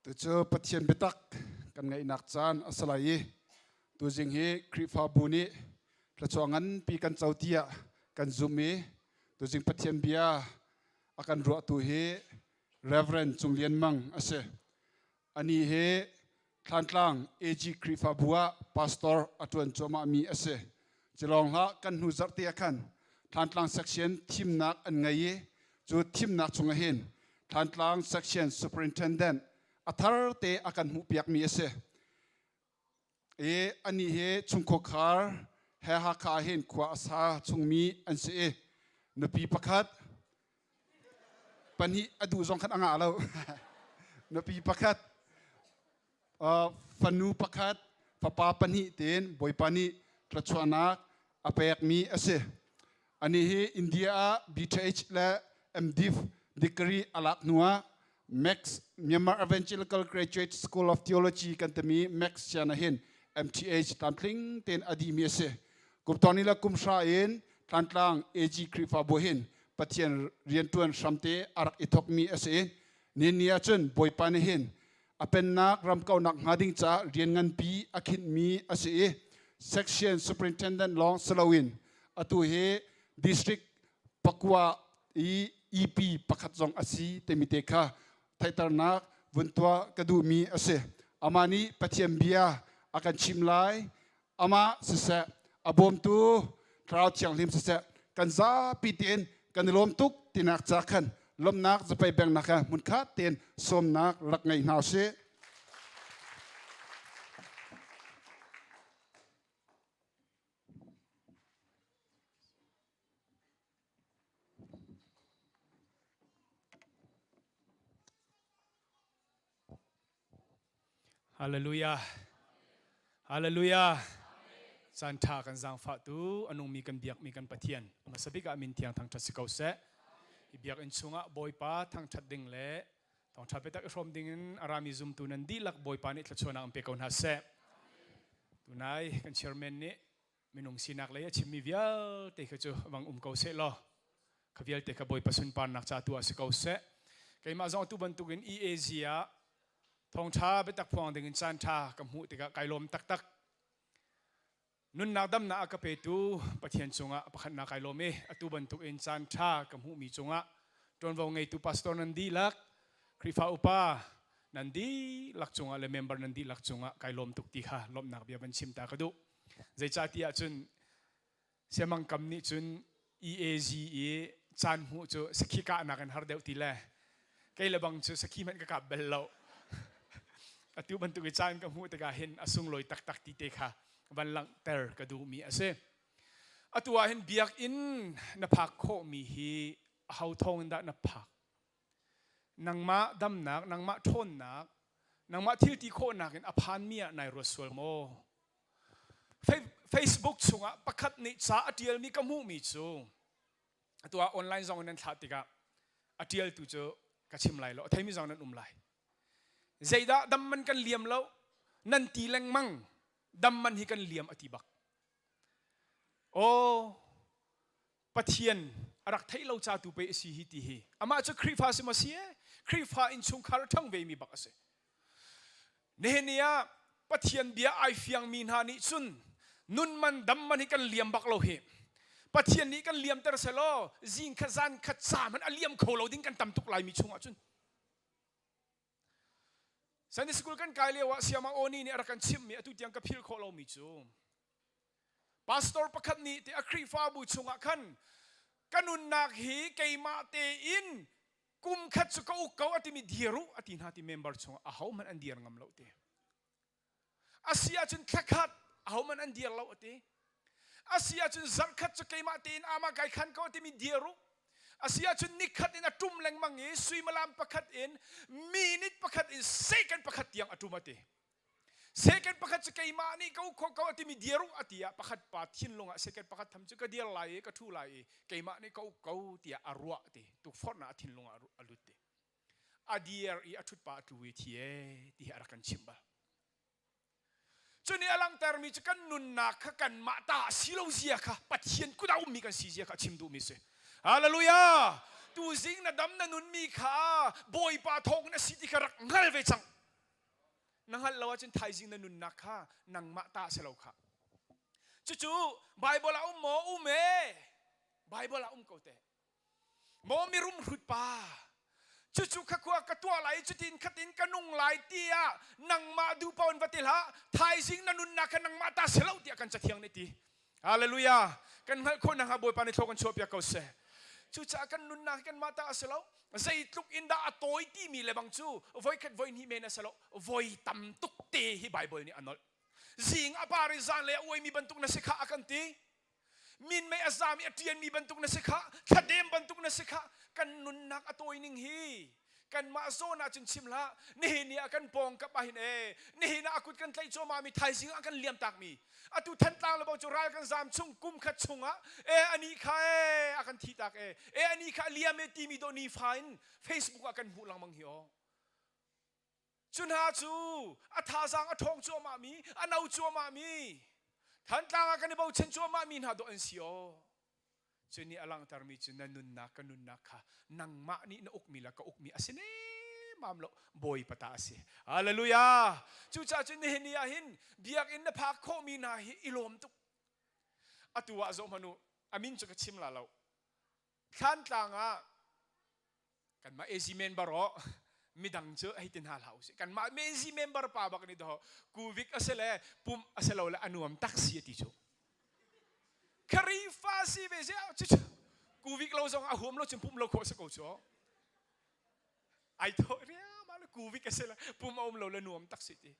Tucu Pathian biatak kan ngaihnak caan a si lai i tuzing hi Khrihfabu nih thluachuah nganpi kan co tiah kan zumh i tuzing Pathian bia a kan ruahtu hi Reverend Cung Lian Mang a si. Ani hi. Thlantlang AG Khrihfabu ah pastor a ṭuan cuahmahmi a si. Cilawng hlah kan hnu zarhte ah khan Thlantlang section thimnak an ngei i cu thimnak chungah hin Thlantlang section superintendent a thar te a kan hmuhpiakmi a si. I anih hi chungkhuakhar he Hakha ah hin khua a sa chungmi an si i nupi pakhat pahnih a duh zong khan a ngah lo. nupi pakhat fanu pakhat fapa pahnih tein Bawipa nih thluachuahnak a pekmi a si. Anih hi India ah BTH le MDiv degree a lak hnuah Max Myanmar Evangelical Graduate School of Theology kan timi Max sian ah hin MTH tlamtling tein a dihmi a si. Kum thong ni le kum hra in Tlantlang AG Khrihfabu hin Pathian rianṭuan hramte a rak i thawkmi a si i ni ahcun Bawipa nih hin a pennak ram kaunak hnga ding caah rian nganpi a khinhmi a si i section superintendent lawng si loin atu hi district pakua i EP pakhat zong a si timi te kha theihternak vun tuah ka duhmi a si. Amah nih Pathian bia a kan chim lai. Amah siseh, a bawmtu Thlarau Thianghlim siseh, kan zapi tein kan i lawm tuk tinak ca khan lawmhnak zapei bengnak he hmunkhat tein sawmnak rak ngei hna usih. Hallelujah. Hallelujah. Caan ṭha kan zaangfahtu a nungmi kan biakmi kan Pathian hmasa bik ah min thiang thangṭhat si ko seh. Hi biakinn chungah Bawipa thangṭhat ding le thawngṭha biatak i hrawm ding in a rami zumtu nan dihlak Bawipa nih thluachuahnak an pe ko hna seh. Tunai kan chairman nih minung sinak lei a chimmi vialte kha cu vang um ko seh law kha vialte kha Bawipa sunparnak ca tu ah si ko seh. Keimah zong atu bantukin EAZ ah thawngṭha biatak phuang dingin caan ṭha ka hmuh tikah kai lawm taktak. Nunnak damnak a ka petu Pathian cungah pakhatnak kai lawm i atu bantukin caan ṭha ka hmuhmi cungah ṭuanvo ngeitu pastor nan dihlak, Khrihfa upa nan dihlak cungah le member nan dihlak cungah kai lawm tuk ti kha lawmhnak bia van chim ta ka duh. Zeicahtiah cun siamang kam nih cun EAZ i caan hmuh cu sakhi kahnak in har deuh ti le kei le bang cu sakhi hmanh ka kap bal lo. Atu bantuk i caan ka hmuh tikah hin a sunglawi taktak ti te kha van langhter ka duhmi a si. Atu ah hin biakinn na phak khawhmi hi aho thawng in dah na phak? Nangmah damnak, nangmah ṭhawnnak, nangmah thil ti khawhnak in a phanmi ah nai ruat sual maw? Facebook chungah pakhat nih ca a ṭialmi ka hmuhmi cu atu ah online zong in nan thlah tikah a ṭialtu cu ka chim lai lo a theimi zong nan um lai zeidah dam man kan liam lo nan ti lengmang dam man hi kan liam a ti bak aw Pathian a rak theih lo ca tu pe a si hi ti hi amah cu Khrihfa si maw si e Khrihfa innchungkhar a ṭhang vemi bak a si Nihin ni ah Pathian bia ai fiangmi hna nih cun nun man dam man hi kan liam bak lo hi. Pathian nih kan liamter selaw zing khat zan khat ca hmanh a liam kho lo ding kan tam tuk laimi chungah cun. Sunday school kan kai lio ah Siama Oni nih a rak kan chimhmi atu tiang ka phil khawh lomi cu pastor pakhat nih ti a Khrihfabu chungah khan ka nunnak hi keimah tein kum khat cu ka uk ko a timi dir u a ti hna ti member chungah ahohmanh an dir ngam lo ti a si ahcun thla khat ahohmanh an dir lo a ti a si ahcun zarh khat cu keimah tein amah kai khan ko a timi dir u a si ahcun nikhat in a ṭum lengmang i suimilam pakhat in minute pakhat in second pakhat tiang a ṭum a ti Second pakhat cu keimah nih ka uk khawh ko a timi dir u a ti ah pakhat pa thinlung ah second pakhat tham cu ka dir lai i ka ṭhu lai i keimah nih ka uk ko tiah a ruah ti tukforhnak a thinlung ah a lut ti a dir i a ṭhut pa a tlu i thi e ti hi a rak kan chimh bal cu nih a langhtermi cu kan nunnak kha kanmah ta a si lo zia kha Pathian kut ah ummi kan si zia kha a chim duhmi si Hallelujah tuzing na dam na nunmi kha Bawipa thawng in a si ti kha rak hngal ve cang Na hngalh lo ahcun thaizing na nunnak kha nangmah ta a si lo kha. Cucu Bible ah um maw? Um ee. Bible ah um ko te. Maw mirum hrut pa. Cucu kha khua ka tuah lai cutin khatin ka nung lai tiah nangmah duh paoh in va ti hlah. Thaizing na nunnak kha nangmah ta si lo tiah kan cathiang nih ti. Hallelujah. Kan hngalh khawh nakhnga Bawipa nih thlua kan chuahpiak ko seh. Cucaah kan nunnak hi kanmah ta a si lo. Zeitluk in dah a tawi timi le bang cu voikhat voihnih men a si lo. Voi tam tuk te hi Bible nih a nolh. Zing a par i zanlei a uaimi bantuk na si kha a kan ti. Minmei a zam i a ṭianmi bantuk na si kha, thladem bantuk na si kha, kan nunnak a tawi ning hi kanmah zawn ah cun chim hlah nihin ni ah kan pawngkap ah hin e nihin ah a kut kan tlaih cuahmah mi thaizing ah kan liam tak mi atu Thantlang le bang cu ral kan zam chung kum khat chung ah e ani kha e a kan thi tak e e ani kha liam e timi do ni fa in Facebook ah kan hmuh lengmang hi o Cu hna cu a thazaang a ṭhawng cuahmahmi, a no cuahmahmi, Thantlang ah kan i bochan cuahmahmi hna dawh an si aw. Cu nih a langhtermi cu na nunnak ka nunnak kha nangmah nih na ukmi le ka ukmi a si nemam lo Bawipa ta a si. Hallelujah! Cucaah cun nihin ni ah hin biakinn na phak khawhmi hna hi i lawm tuk. Atu ah zoh hmanh u, a min cu ka chim la lo. Thlantlang ah kanmah AZ member aw midang cu hei ti hna hlah usih kanmah AZ member pa bak nih daw kuvik a si le pumh a si lo le a nuam tak si a ti cu Kharifa si ve sia cu kuvik lo zong a huam lo cun pumh lo khawh si ko cu ai thawh riama le kuvik a si le pum a um lo le nuam tak si ti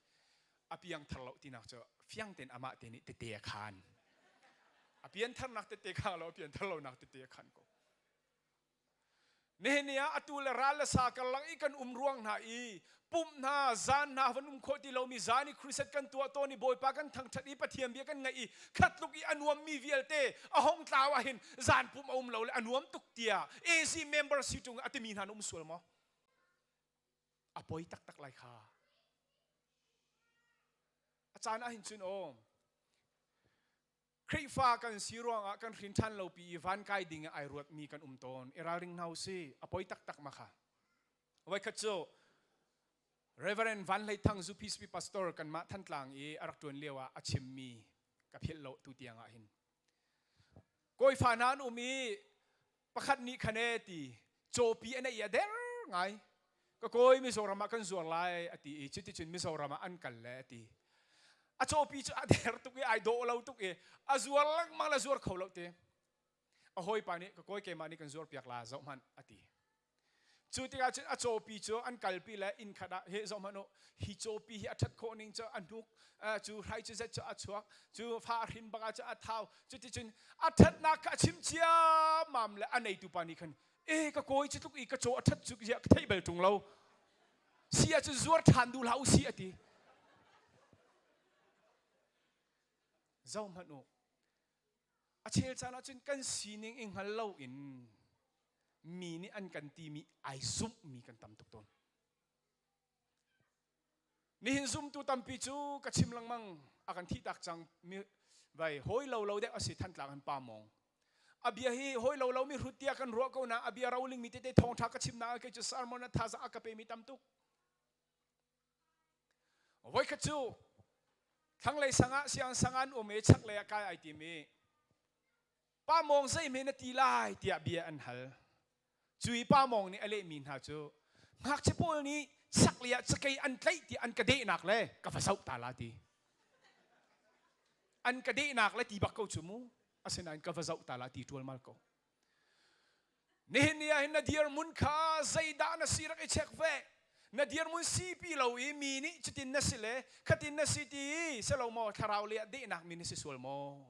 a piang thar lo tinak cu fiang tein amah te nih tete a khan a pian tharnak tete khang lo a pian thar lonak tete a khan ko Nihin ni ah atu le ral le sa karlak i kan um ruang hna i pumh hna zan hna van um khawh ti lomi zan i crusade kan tuah tawn i Bawipa kan thangṭhat i Pathian bia kan ngaih i khatluk i a nuammi vialte a hong tlau ahhin zan pumh a um lo le a nuam tuk tiah AC member si ṭung a timi hna na um sual maw? A poi taktak lai kha. A caan ahhin cun aw Khrihfa kan si ruangah kan hrin ṭhan lo pi i van kai ding ah ai ruatmi kan um tawn. I ralring hna usih. A poi taktak ma kha. Voikhat cu Reverend Van Hlei Thang Zuphispi pastor kanmah Thantlang i a rak ṭuan lio ah a chimmi ka philh lo tu tiang ah hin. Kawifa hna an um i pakhat nih khan e ti cawpi a neih i a der ngai ka kawi Mizoram ah kan zuar lai a ti i cuticun Mizoram ah an kal le a ti a cawpi cu a der tuk i ai dawh lo tuk i a zuar lengmang le zuar kho lo ti a hawipa nih ka kawi keimah nih kan zuar piak la zoh hmanh a ti Cu tikah cun a cawpi cu an kalpi le inn khat ah hi zoh hmanh u hi cawpi hi a ṭhat khawh ning cu a hnuk cu hrai cu zet cu a chuak cu fa a hrin bak ah cun a thau cuticun a ṭhatnak kha a chim ciammam le a neitu pa nih khan e ka kawi cu tluk i ka caw a ṭhat cu ziah ka theih bal ṭung lo si ahcun zuar ṭhan duh hlah u si a ti zoh hmanh u A chel caan ahcun kan sining i hngal loin mi nih an kan timi ai zumhmi kan tam tuk tawn. Nihin zumtu tampi cu ka chim lengmang a kan thihtak cang mi vai hawi lo lo dek a si Thantlang an pa mawng. A bia hi hawi lo lo mi hrut tiah kan ruah ko na a bia roling mi tete thawngtha ka chim na kei cu sermon a thazaang a ka pe mi tam tuk. Voikhat cu thlanglei sang ah siang sang an um i chaklei ah kai ai tim i pa mawng zeihme na ti lai tiah bia an hal. Cu i pa mawng nih a lehmi hna cu ngakchia pawl nih chaklei ah cakei an tlaih ti an ka dehnak le ka va zoh ta la ti. An ka dehnak le ti bak ko cu mu. Asinain ka va zoh ta la ti ṭualmal ko. Nihin ni ah hin na dirhmun kha zeidah na si rak i check ve. Na dirhmun sipi lo i mi nih cutin na si le khatin na si ti si lo maw thlarau le ah dehnak mi na si sual maw?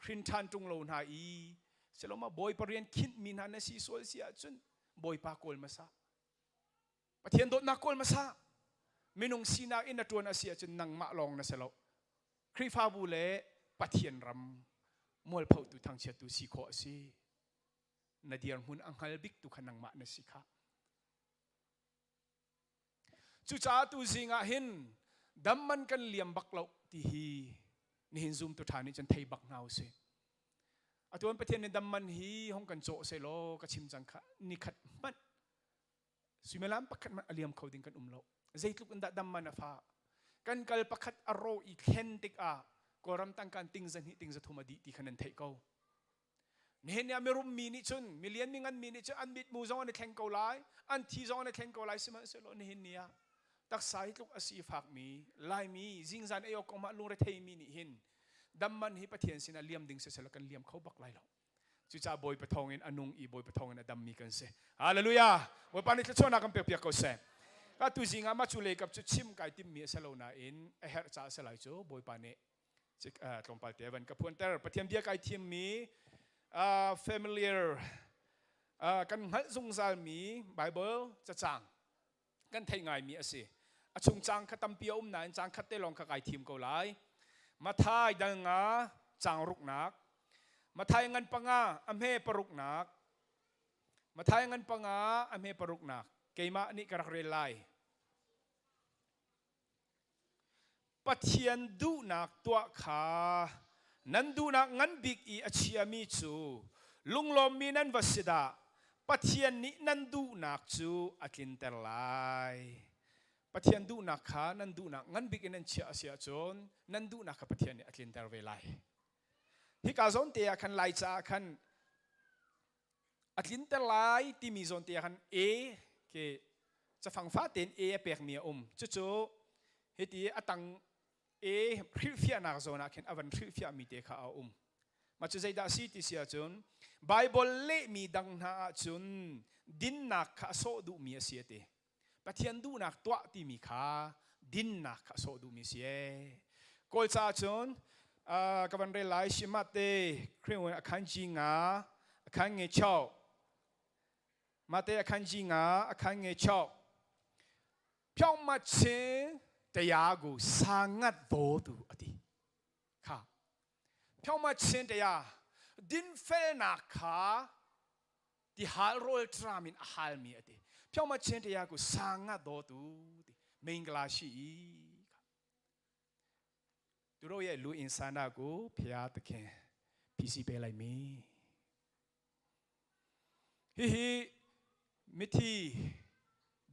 Hrin ṭhan ṭung lo hna i si lo maw Bawipa rian khinh mi hna na si sual si ahcun Bawipa kawl hmasa. Pathian dawtnak kawl hmasa. Minung sinak in na ṭuan a si ahcun nangmah lawng na si lo. Khrihfabu le Pathian ram mualphotu thangchiattu si khawh a si. Na dirhmun a hngal bik tu kha nangmah na si kha. Cucaah tu zing ah hin dam man kan liam bak lo ti hi nihin zumtu ṭha nih cun thei bak hna usih. Atuan Pathian nih dam man hi hong kan cawh selaw ka chim cang kha nikhat hmanh Suimilam pakhat hmanh a liam kho ding kan um lo. Zeitluk in dah dam man a fah. Kan kal pakhat a rawh i thlen tikah Kawlram tangka ting zahnih ting zathum a dih ti kha nan theih ko. Nihin ni ah mirum mi nih cun milian mi ngan mi nih cun an mitmu zong an i thleng ko lai, an thi zong an i thleng ko lai sihmanhsehlaw nihin ni ah taksa hi tluk a sifakmi Laimi zingzan ei awk kong mah lungre mi nih hin damman hi Pathian sinah liam ding siseh kan liam kho bak lai lo. Cucaah Bawipa thawngin a nung i Bawipa thawngin a dammi kan si. Hallelujah! Bawipa nih thluachuahnak kan pek piak ko seh. Ka tu zing ah mah cu leikap cu chim kai timmi a si lo nain a herh caah a si lai cu Bawipa nih tlawmpal te van ka phuanter. Pathian bia kai thimmi familiar kan hngalh zungzalmi Bible cacang kan theih ngaimi a si. A chung cang kha tampi a um nain cang khat te lawng kha kai thim ko lai. Mathai dal nga cang ruknak, Mathai ngan panga a hme paruknak, Mathai ngan panga a hme paruknak keimah nih ka rak rel lai. Pathian duhnak tuah kha nan duhnak ngan bik i a chiami cu lunglawmmi nan va si dah. Pathian nih nan duhnak cu a tlinter lai. Pathian duhnak kha nan duhnak ngan bik in nan chiah a si ahcun nan duhnak kha Pathian nih a tlinter ve lai. Hika zawn te ah khan Lai caah khan a tlinter lai timi zawn te ah khan A ke cafang fatein A a pekmi a um. Cucu hiti a tang A hrilhfiahnak zawn ah khin a van hrilhfiahmi te kha a um. Mah cu zeidah a si ti si ahcun Bible lehmi dang hna ahcun dinnak kha a sawh duhmi a si a ti. Pathian duhnak tuah timi kha dinnak kha a sawh duhmi si ee. Kawl ca ahcun ka van rel lai Shimate Khrihwen a khan ji nga a khan nge chau mate a khan ji nga a khan nge chau phyong ma chin taya gu sa ngat vo tu ati kha phyong ma chin taya dinfelnak kha tihal rawl tram in a halmi a ti phyong chen te ya ku sanga do tu ti mingla shi i သူတို့ရဲ့လူအင်ဆန္ဒကိုဖျားသခင်ဖြည့်ဆည်းပေးလိုက်မည်ဟီဟီမိသီ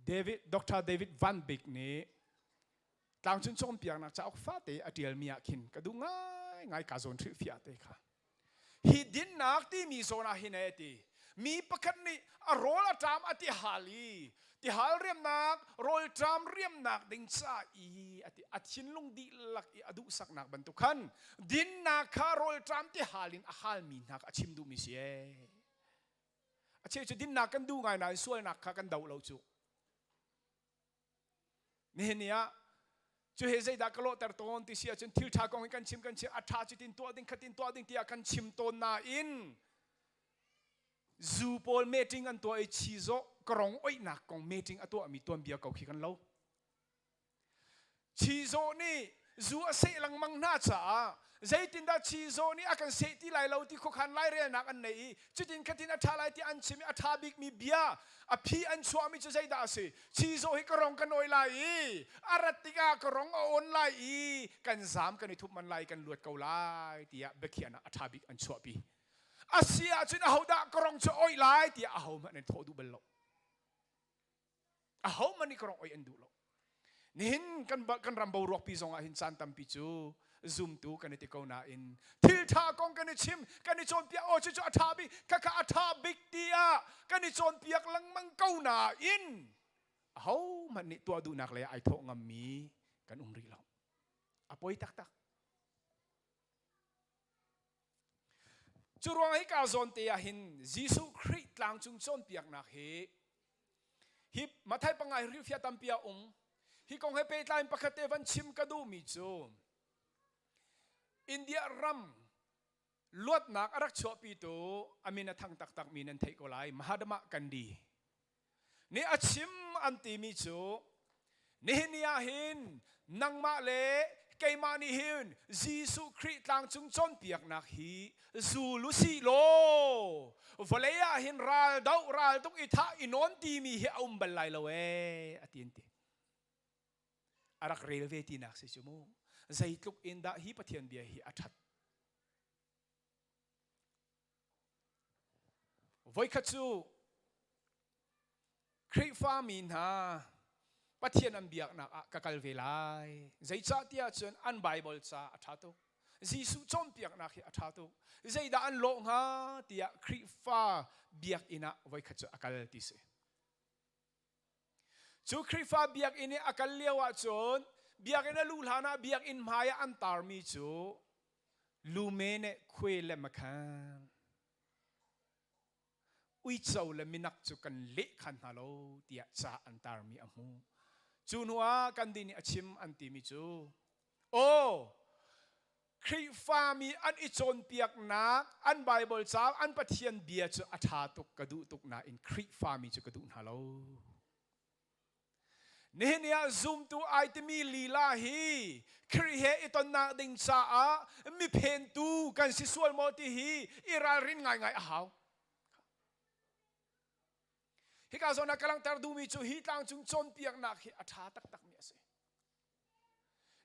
ဒေးဗစ်ဒေါက်တာဒေးဗစ်ဗန်ဘစ်နေ tlangcung cawnpiaknak cauk fate a ṭialmi ah khin ka duh ngaingai ka zawn hrilhfiah te kha hi dinnak timi zawn ah hin e ti mi pakhat nih a rawl a ṭam a ti hal i tihal riamnak rawl ṭam riamnak ding ca i a ti a thinlung dihlak i a duhsaknak bantuk khan dinnak kha rawl ṭam ti hal in a halmi hna kha a chim duhmi si ee a cheu cu dinnak kan duh ngai nain sualnak kha kan do lo cu Nihin ni ah cu he zeidah ka lawhter tawn ti si ahcun thil ṭha kong hi kan chim kan chim a ṭha cutin tuah ding khatin tuah ding tiah kan chim tawn nain zu pawl meeting an tuah i chizawh ka rong oihnak kong meeting a tuahmi tuanbia ko khi kan lo. Chizawh nih zu a seh lengmang hna caah zeitindah chizawh nih a kan seh ti lai lo ti khuakhan lairelnak an nei i cutin khatin a ṭha lai ti an chim i a ṭha bikmi bia a phi an chuahmi cu zeidah a si chizawh hi ka rong kan oi lai i a rat tikah ka rong a awn lai i kan zaam kan i thup man lai kan luat ko lai tiah biakhiahnak a ṭha bik an chuahpi a si ahcun ahodah ka rong cu oi lai tiah ahohmanh an thawh duh bal lo Ahohmanh nih ka rong oi an duh lo. Nihin kan kan ram boruak pi zong ah hin caan tampi cu zumtu kan i ti ko nain thil ṭha kong kan i chim kan i cawnpiak aw cucu a ṭha bik khakha a ṭha bik tiah kan i cawnpiak lengmang ko nain ahohmanh nih tuah duhnak le ai thawh ngammi kan um rih lo. A poi taktak. Cu ruang hika zawn te ah hin Jesuh Khrih tlangcung cawnpiaknak hi hi Mathai panga hi hrilhfiah tampi a um. Hi kong he pehtlai in pakhat te van chim ka duhmi cu India ram luatnak a rak chuahpitu a min a thang taktakmi nan theih ko lai Mahatma Gandhi nih a chim an timi cu nihin ni ah hin nangmah le keimah nih hin Jesuh Khrih tlangcung cawnpiaknak hi zul u sih law vawlei ah hin ral doh ral tuk i thah i nawn timi hi a um bal lai lo ee a ti an ti a rak rel ve tinak si cu mu zeitluk in dah hi Pathian bia hi a ṭhat Voikhat cu Khrihfami hna Pathian an biaknak ah ka kal ve lai. Zeicahtiah cun an Baibal ca a ṭha tuk. Jesuh cawnpiaknak hi a ṭha tuk. Zeidah an lawh hnga tiah Khrihfa biakinn ah voikhat cu a kal ti si. Cu Khrihfa biakinn i a kal lio ahcun biakinn a luh hlan ah biakinn hmai ah an tarmi cu lume ne khuai le makhan uico le minak cu kan leh khan hna lo tiah ca an tarmi a hmu. Cu hnu ah Gandhi nih a chim an timi cu aw Khrihfami an i cawnpiaknak an Baibal ca an Pathian bia cu a ṭha tuk ka duh tuk nain Khrihfami cu ka duh hna lo. Nihin ni ah zumtu ai timi lila hi Khrih he i tonnak ding caah miphentu kan si sual maw ti hi i ralrin ngaingai a hau. Hika zawn ah ka langhter duhmi cu hi tlangcung cawnpiaknak hi a ṭha taktakmi a si.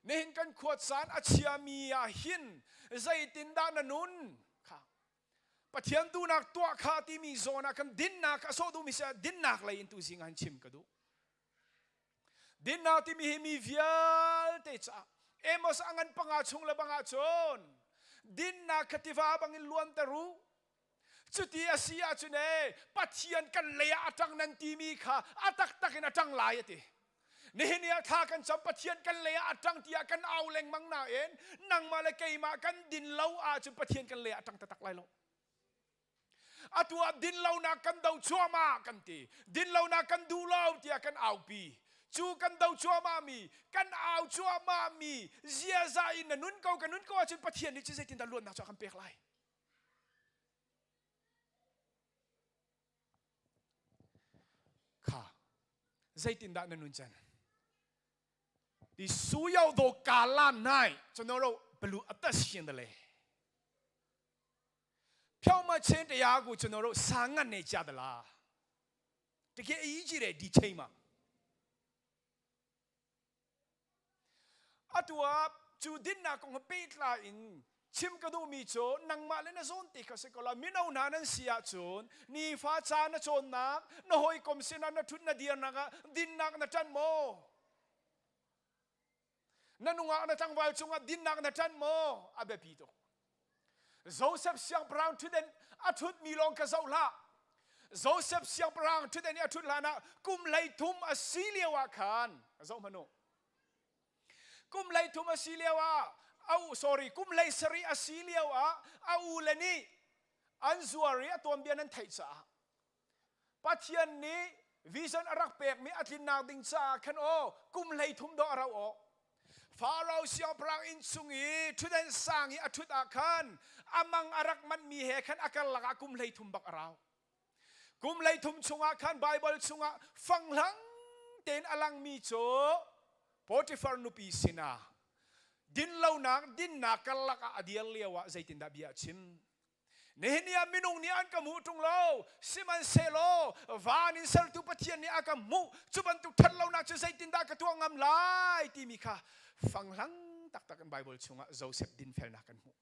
Nihin kan khuat caan a chiami ah hin zeitindah na nun kha Pathian duhnak tuah kha timi zawn ah kan dinnak a sawh duhmi si dinnak lei in tu zing ah chim ka duh. Dinnak timi hi mi vialte caah Amos a ngan panga chung le bangah cun dinnak kha tiva bangin luanter u cuti a si ahcun ee Pathian kan lei ah a ṭang nan timi kha a taktak in a ṭang lai a ti. Nihin ni ah thla kan cam Pathian kan lei ah a ṭang tiah kan au lengmang nain nangmah le keimah kan din lo ahcun Pathian kan lei ah a ṭang taktak lai lo. Atu ah dinlonak kan do cuahmah kan ti. Dinlonak kan duh lo tiah kan aupi. Cu kan do cuahmah mi, kan au cuahmah mi ziaza in na nun ko ka nun ko ahcun Pathian nih cu zeitindah luatnak cu a kan pek lai? Kha zeitindah na nun can? Ti su yau do ka lan nai ကျွန်တော်တို့ဘလူအသက်ရှင်တယ်လေဖြောင့်မတ်ခြင်းတရားကိုကျွန်တော်တို့စာငတ်နေကြသလားတကယ်အရေးကြီးတယ်ဒီချိန်မှာ Atu ah cu dinnak kong pehtlai in chim ka duhmi cu nangmah le na zawn ti kha si ko la mino hna nan si ahcun nifa ca na cawnnak na hawikom sinah na ṭhut na dirnak ah dinnak na ṭanh maw na nungak na tlangval cungah dinnak na ṭanh maw a biapi tuk Joseph siangpahrang ṭhutden a ṭhutmi lawng kha zoh hlah. Joseph siangpahrang ṭhutden i a ṭhut hlanah kum 13 a si lio ah khan zoh hmanh u. Kum 13 a si lio ah a sorry kum 17 a si lio ah a u le nih an zuar i a tuanbia nan theih caah Pathian nih vision a rak pekmi a tlinnak ding caah khan aw kum 13 dawh a rauh aw. Pharaoh siangpahrang inn chung i ṭhutden sang i a ṭhut ah khan a mang a rak manhmi he khan a karlak ah kum 13 bak a rau. Kum 13 chungah khan Baibal chungah fanghlang tein a langmi cu Potifar nupi sinah dinlonak dinnak karlak ah a dir lio ah zeitindah bia a chim? Nihin ni ah minung nih an ka hmuh ṭung lo, sihmanhsehlaw van in sertu Pathian nih a ka hmuh. Cu bantuk ṭhatlonak cu zeitindah ka tuah ngam lai timi kha fanghlang taktak in Baibal chungah Joseph dinfelnak kan hmuh.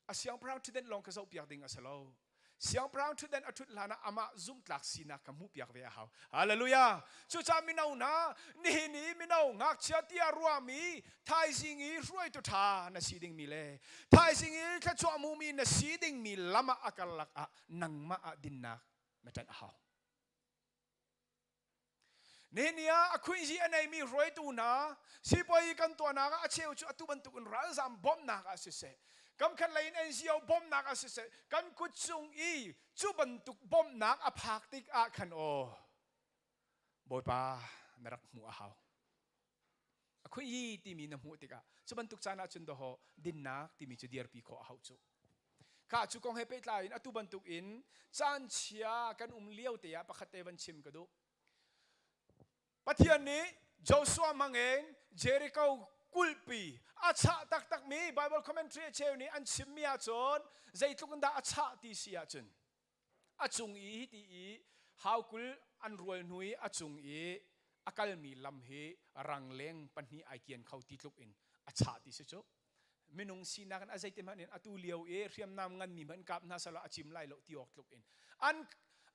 A siangpahrang ṭhutdenh lawng ka zohpiak ding a si lo. Siangpahrang ṭhutdan a ṭhut hlanah amah zumhtlak sinak kha hmuhpiak ve a hau. Hallelujah! Cucaah mino hna, nihin i mino ngakchia tiah ruahmi thaizing i hruaitu ṭha na si dingmi le thaizing i thluachuah hmumi na si dingmi lam ah a karlak ah nangmah ah dinnak na ṭanh a hau. Nihin ni ah a khuihzi a neimi hruaitu hna sipuazi kan tuahnak ah a cheu cu atu bantukin ralzam bawmhnak ah siseh, kamkhat lei in NGO bawmhnak ah siseh, kan kut cung i cu bantuk bawmhnak a phak tik ah khan aw Bawipa na rak hmuh a hau. A khuihyi timi na hmuh tikah cu bantuk caan ahcun dawhaw dinnak timi cu dirpi khawh a hau cu. Kha cu kong he pehtlai in atu bantuk in caan chia kan um lio te ah pakhat te van chim ka duh. Pathian nih Joshua hmangin Jericho kulhpi a chah taktakmi Bible commentary a cheu nih an chimmi ahcun zeitluk in dah a chah ti si ahcun a cung i hiti i haukul an rual hnu i a cung i a kalmi lam hi rangleng pahnih ai kian kho ti tluk in a chah ti si cu minung sinak in a zeiti hmanh in atu lio i hriamnam nganmi hmanh kap hna sala a cim lai lo ti awk tluk in an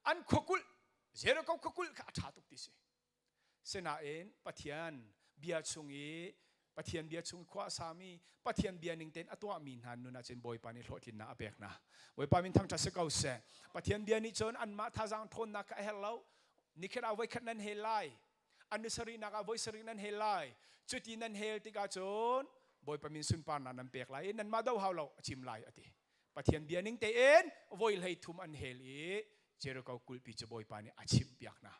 an khuakulh Jericho khuakulh kha a ṭha tuk ti si sinain Pathian bia chung i. Pathian bia chung khua a sami, Pathian bia ning tein a tuahmi hna nun ahcun Bawipa nih hlawhtlinnak a pek hna. Bawipa min thangṭhat si ko seh. Pathian bia nih cun anmah thazaang ṭhawnnak kha a herh lo. Nikhat ah voikhat nan hel lai. An ni sarihnak ah voi sarih nan hel lai. Cuti nan hel tikah cun Bawipa min sunparnak nan pek lai i nanmah do hau lo a chim lai a ti. Pathian bia ning tein voi hlei thum an hel i Jericho kulhpi cu Bawipa nih a chimhpiak hna.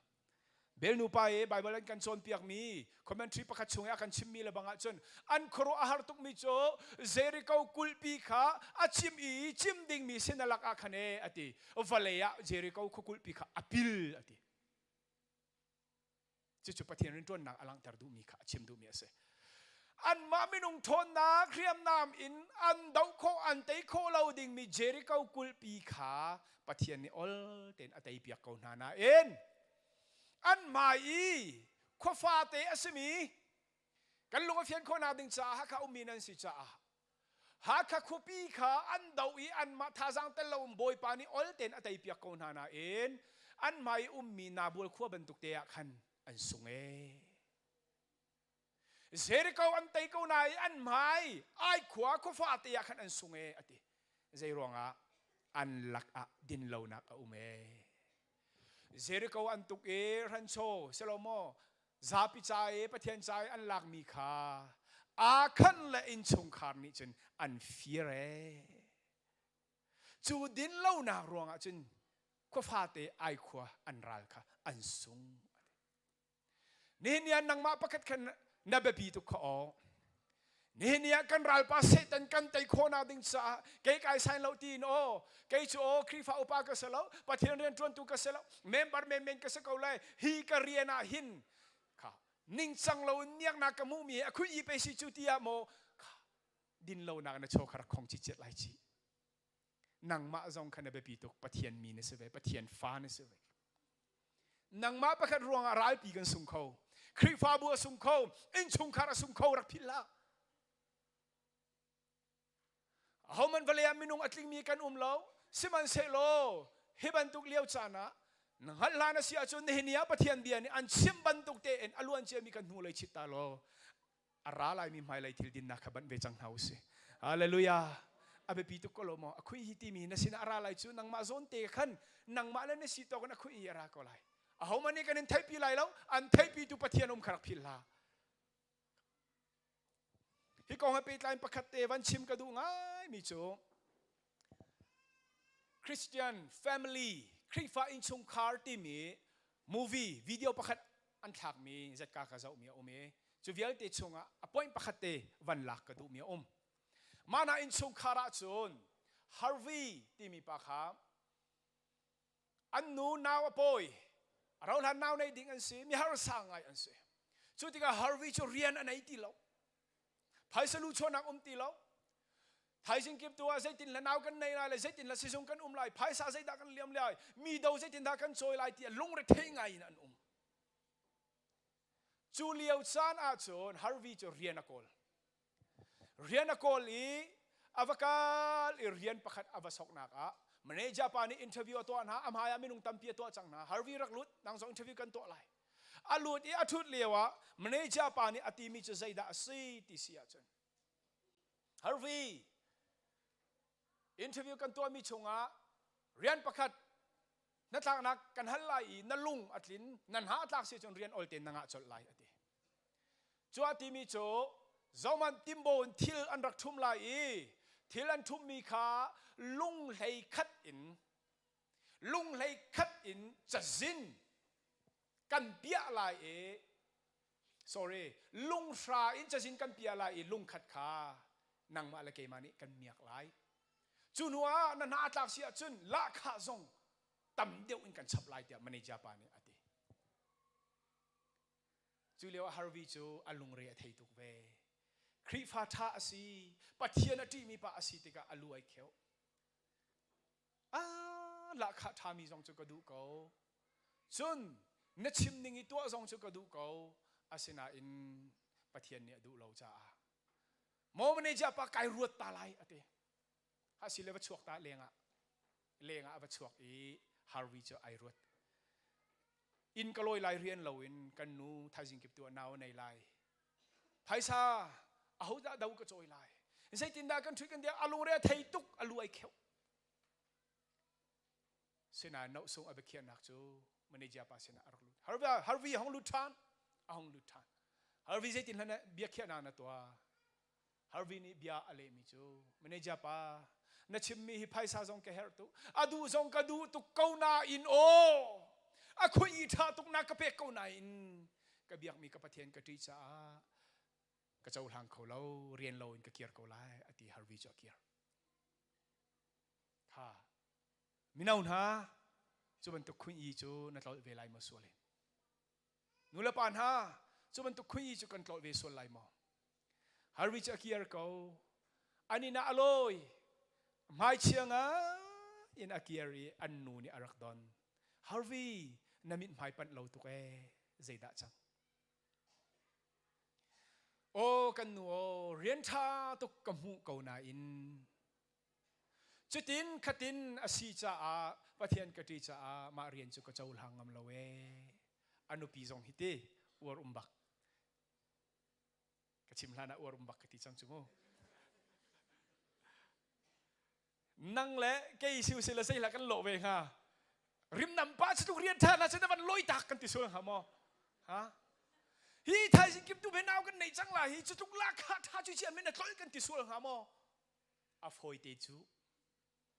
Bel nupa i Baibal an kan cawnpiakmi commentary pakhat chung i a kan chimmi le bang ahcun an khuaruah a har tukmi cu Jericho kulhpi kha a chim i chim dingmi sin a lak ah khan e a ti. Vawlei ah Jericho khua kulhpi kha a pil a ti. Cucu Pathian rianṭuannak a langhter duhmi kha a chim duhmi a si. Anmah minung ṭhawnnak hriamnam in an doh khawh an tei khawh lo dingmi Jericho kulhpi kha Pathian nih ol tein a teipiak ko hna nain an hmai i khuafate a simi kan lung a fian khawhnak ding caah Hakha ummi nan si caah Hakha khuapi kha an doh i anmah thazaang tel lo in Bawipa nih ol tein a teipiak ko hna nain an hmai i ummi Nabual khua bantuk te ah khan an sung ee. Jericho an tei ko na i an hmai ai khua khuafa te ah khan an sung ee a ti. Zei ruangah an lakah dinlonak a um ee. Jericho an tuk i hranchaw selo maw zapi ca i Pathian ca i an lakmi kha Akhan le innchungkhar nih cun an fir ee. Cu dinlonak ruangah cun khuafate ai khua an ral kha an sung. Nihin ni ah nangmah pakhat khan na biapi tuk kha aw. Nihin ni ah kan ralpa Satan kan tei khawhnak ding caah kei kai sain lo tiin aw kei cu aw Khrihfa upa ka si lo Pathian rian ṭuantu ka si lo member menmen ka si ko lai hi ka rian ah hin kha ningcang lo in miaknak ka hmuhmi a khui i pe si cu tiah maw kha din lonak na chaw kha rak khong cicet lai ci nangmah zong kha na biapi tuk Pathian mi na si ve Pathian fa na si ve nangmah pakhat ruangah ralpi kan sung kho Khrihfabu a sung kho innchungkhar a sung kho rak philh hlah ahoman vawlei ah minung a tlingmi kan um lo sihmanhsehlaw hi bantuk lio caan ah na hngalh hlan a si ahcun nihin ni ah Pathian bia nih an chim bantuk tein a luan ciami kan hnu lei chit ta law a ra laimi hmailei thil dinnak kha banh ve cang hna usih. Hallelujah. A biapi tuk ko lo maw? A khui hi timi na sinah a ra lai cu nangmah zawn te khan nangmah le na si tawk in a khui hi a ra ko lai. Ahohmanh nih kan in theihpi lai lo, an theihpi tu Pathian um kha rak philh hlah. Hi kong he pehtlai pakhat te van chim ka duh ngai mi cu Christian family Khrihfa innchungkhar timi movie video pakhat an thlakmi zetka ka zohmi a um i cu vialte chungah a point pakhat te van lak ka duhmi a um. Mah na innchungkhar ahcun Harvey timi pa kha an nu nau a pawi a rohlan nau nei ding an si mi harsa ngai an si cu tikah Harvey cu rian a nei ti lo phaisa lu chuahnak um ti lo thaizing kip tu ah zeitin la nau kan nei lai le zeitin la sizung kan um lai phaisa zeidah kan liam lai mi do zeitin dah kan cawi lai ti lungre thei ngai in an um Cu lio caan ahcun Harvey cu rian a kawl. Rian a kawl i a va kal i rian pakhat a va soknak ah manager pa nih interview a tuah hna, a hmai ah minung tampi a tuah cang hna. Harvey rak lut, nang zong interview kan tuah lai. A lut i a ṭhut lio ah manager pa nih a timi cu zeidah a si ti si ahcun Harvey, interview kan tuahmi chungah rian pakhat hnatlaknak kan hal lai i na lung a tlin na hna a tlak si cun rian ol tein na ngah colh lai a ti cu a timi cu zohmanh timbo in thil an rak ṭhum lai i thil an ṭhummi kha lunghlei khat in lunghlei khat in cazin kan piah lai i sorry lunghra in cazin kan piah lai i lungkhat kha nangmah le keimah nih kan miak lai cu hnu ah na hna a tlak si ahcun lahkhah zong tam deuh in kan chap lai tiah manager pa nih a ti cu lio ah Harvey cu a lungre a thei tuk ve Khrihfa ṭha a si Pathian a ṭihmi pa a si tikah a lu ai kheuh ah lahkhah ṭhami zong cu ka duh ko cun na chim ning i tuah zong cu ka duh ko asinain Pathian nih a duh lo caah maw manager pa kai ruat ta lai a ti ha si le va chuak ta lengah lengah a va chuak i Harvey cu ai ruat inn ka lawi lai rian loin kan nu thaizing kip tu ah nau nei lai phaisa. Ahodah do ka cawi lai? Zeitindah kan ṭhut kan dir? A lungre a thei tuk, a lu ai kheuh. Sinain no sung a biakhiahnak cu manager pa sinah a rak lut. Harvey, Harvey a hung lut ṭhan, a hung lut ṭhan. Harvey zeitin hlan biakhiahnak na tuah? Harvey nih bia a lehmi cu manager pa na chimmi hi phaisa zong ka herh tuk a duh zong ka duh tuk ko nain aw a khui i ṭha tuk na ka pek ko nain ka biakmi ka Pathian ka ṭih caah ka cohlang kho lo rian lo in ka kir ko lai a ti Harvey cu a kir kha mino hna cu bantuk khuin i cu na tlolh ve lai maw sual in Nulepa hna, cu bantuk khui cu kan tlolh ve sual lai maw? Harvey cu a kir ko. An inn ah a lawi. Hmaichia ngai in a kir i an nu nih a rak don. Harvey, na mithmai panh lo tuk ee. Zeidah cang? Aw kan nu aw, rian ṭha tuk ka hmuh ko nain Cutin khatin a si caah Pathian ka ṭih caah mah rian cu ka cohlang ngam lo ee. A nupi zong hi ti uar um bak. Ka chim hlan ah uar um bak ka ti cang cu mu. Nang le kei si usih le zeihlah kan lawh ve hnga. Rimnam pa cu tuk rian ṭha hna cu na van lawi tak kan ti sual hnga maw? Ha? Hi thaizing kim tu ve nau kan nei cang la hi cu tluk la kha ṭha cu chiah men na tlolh kan ti sual hnga maw? A fawite cu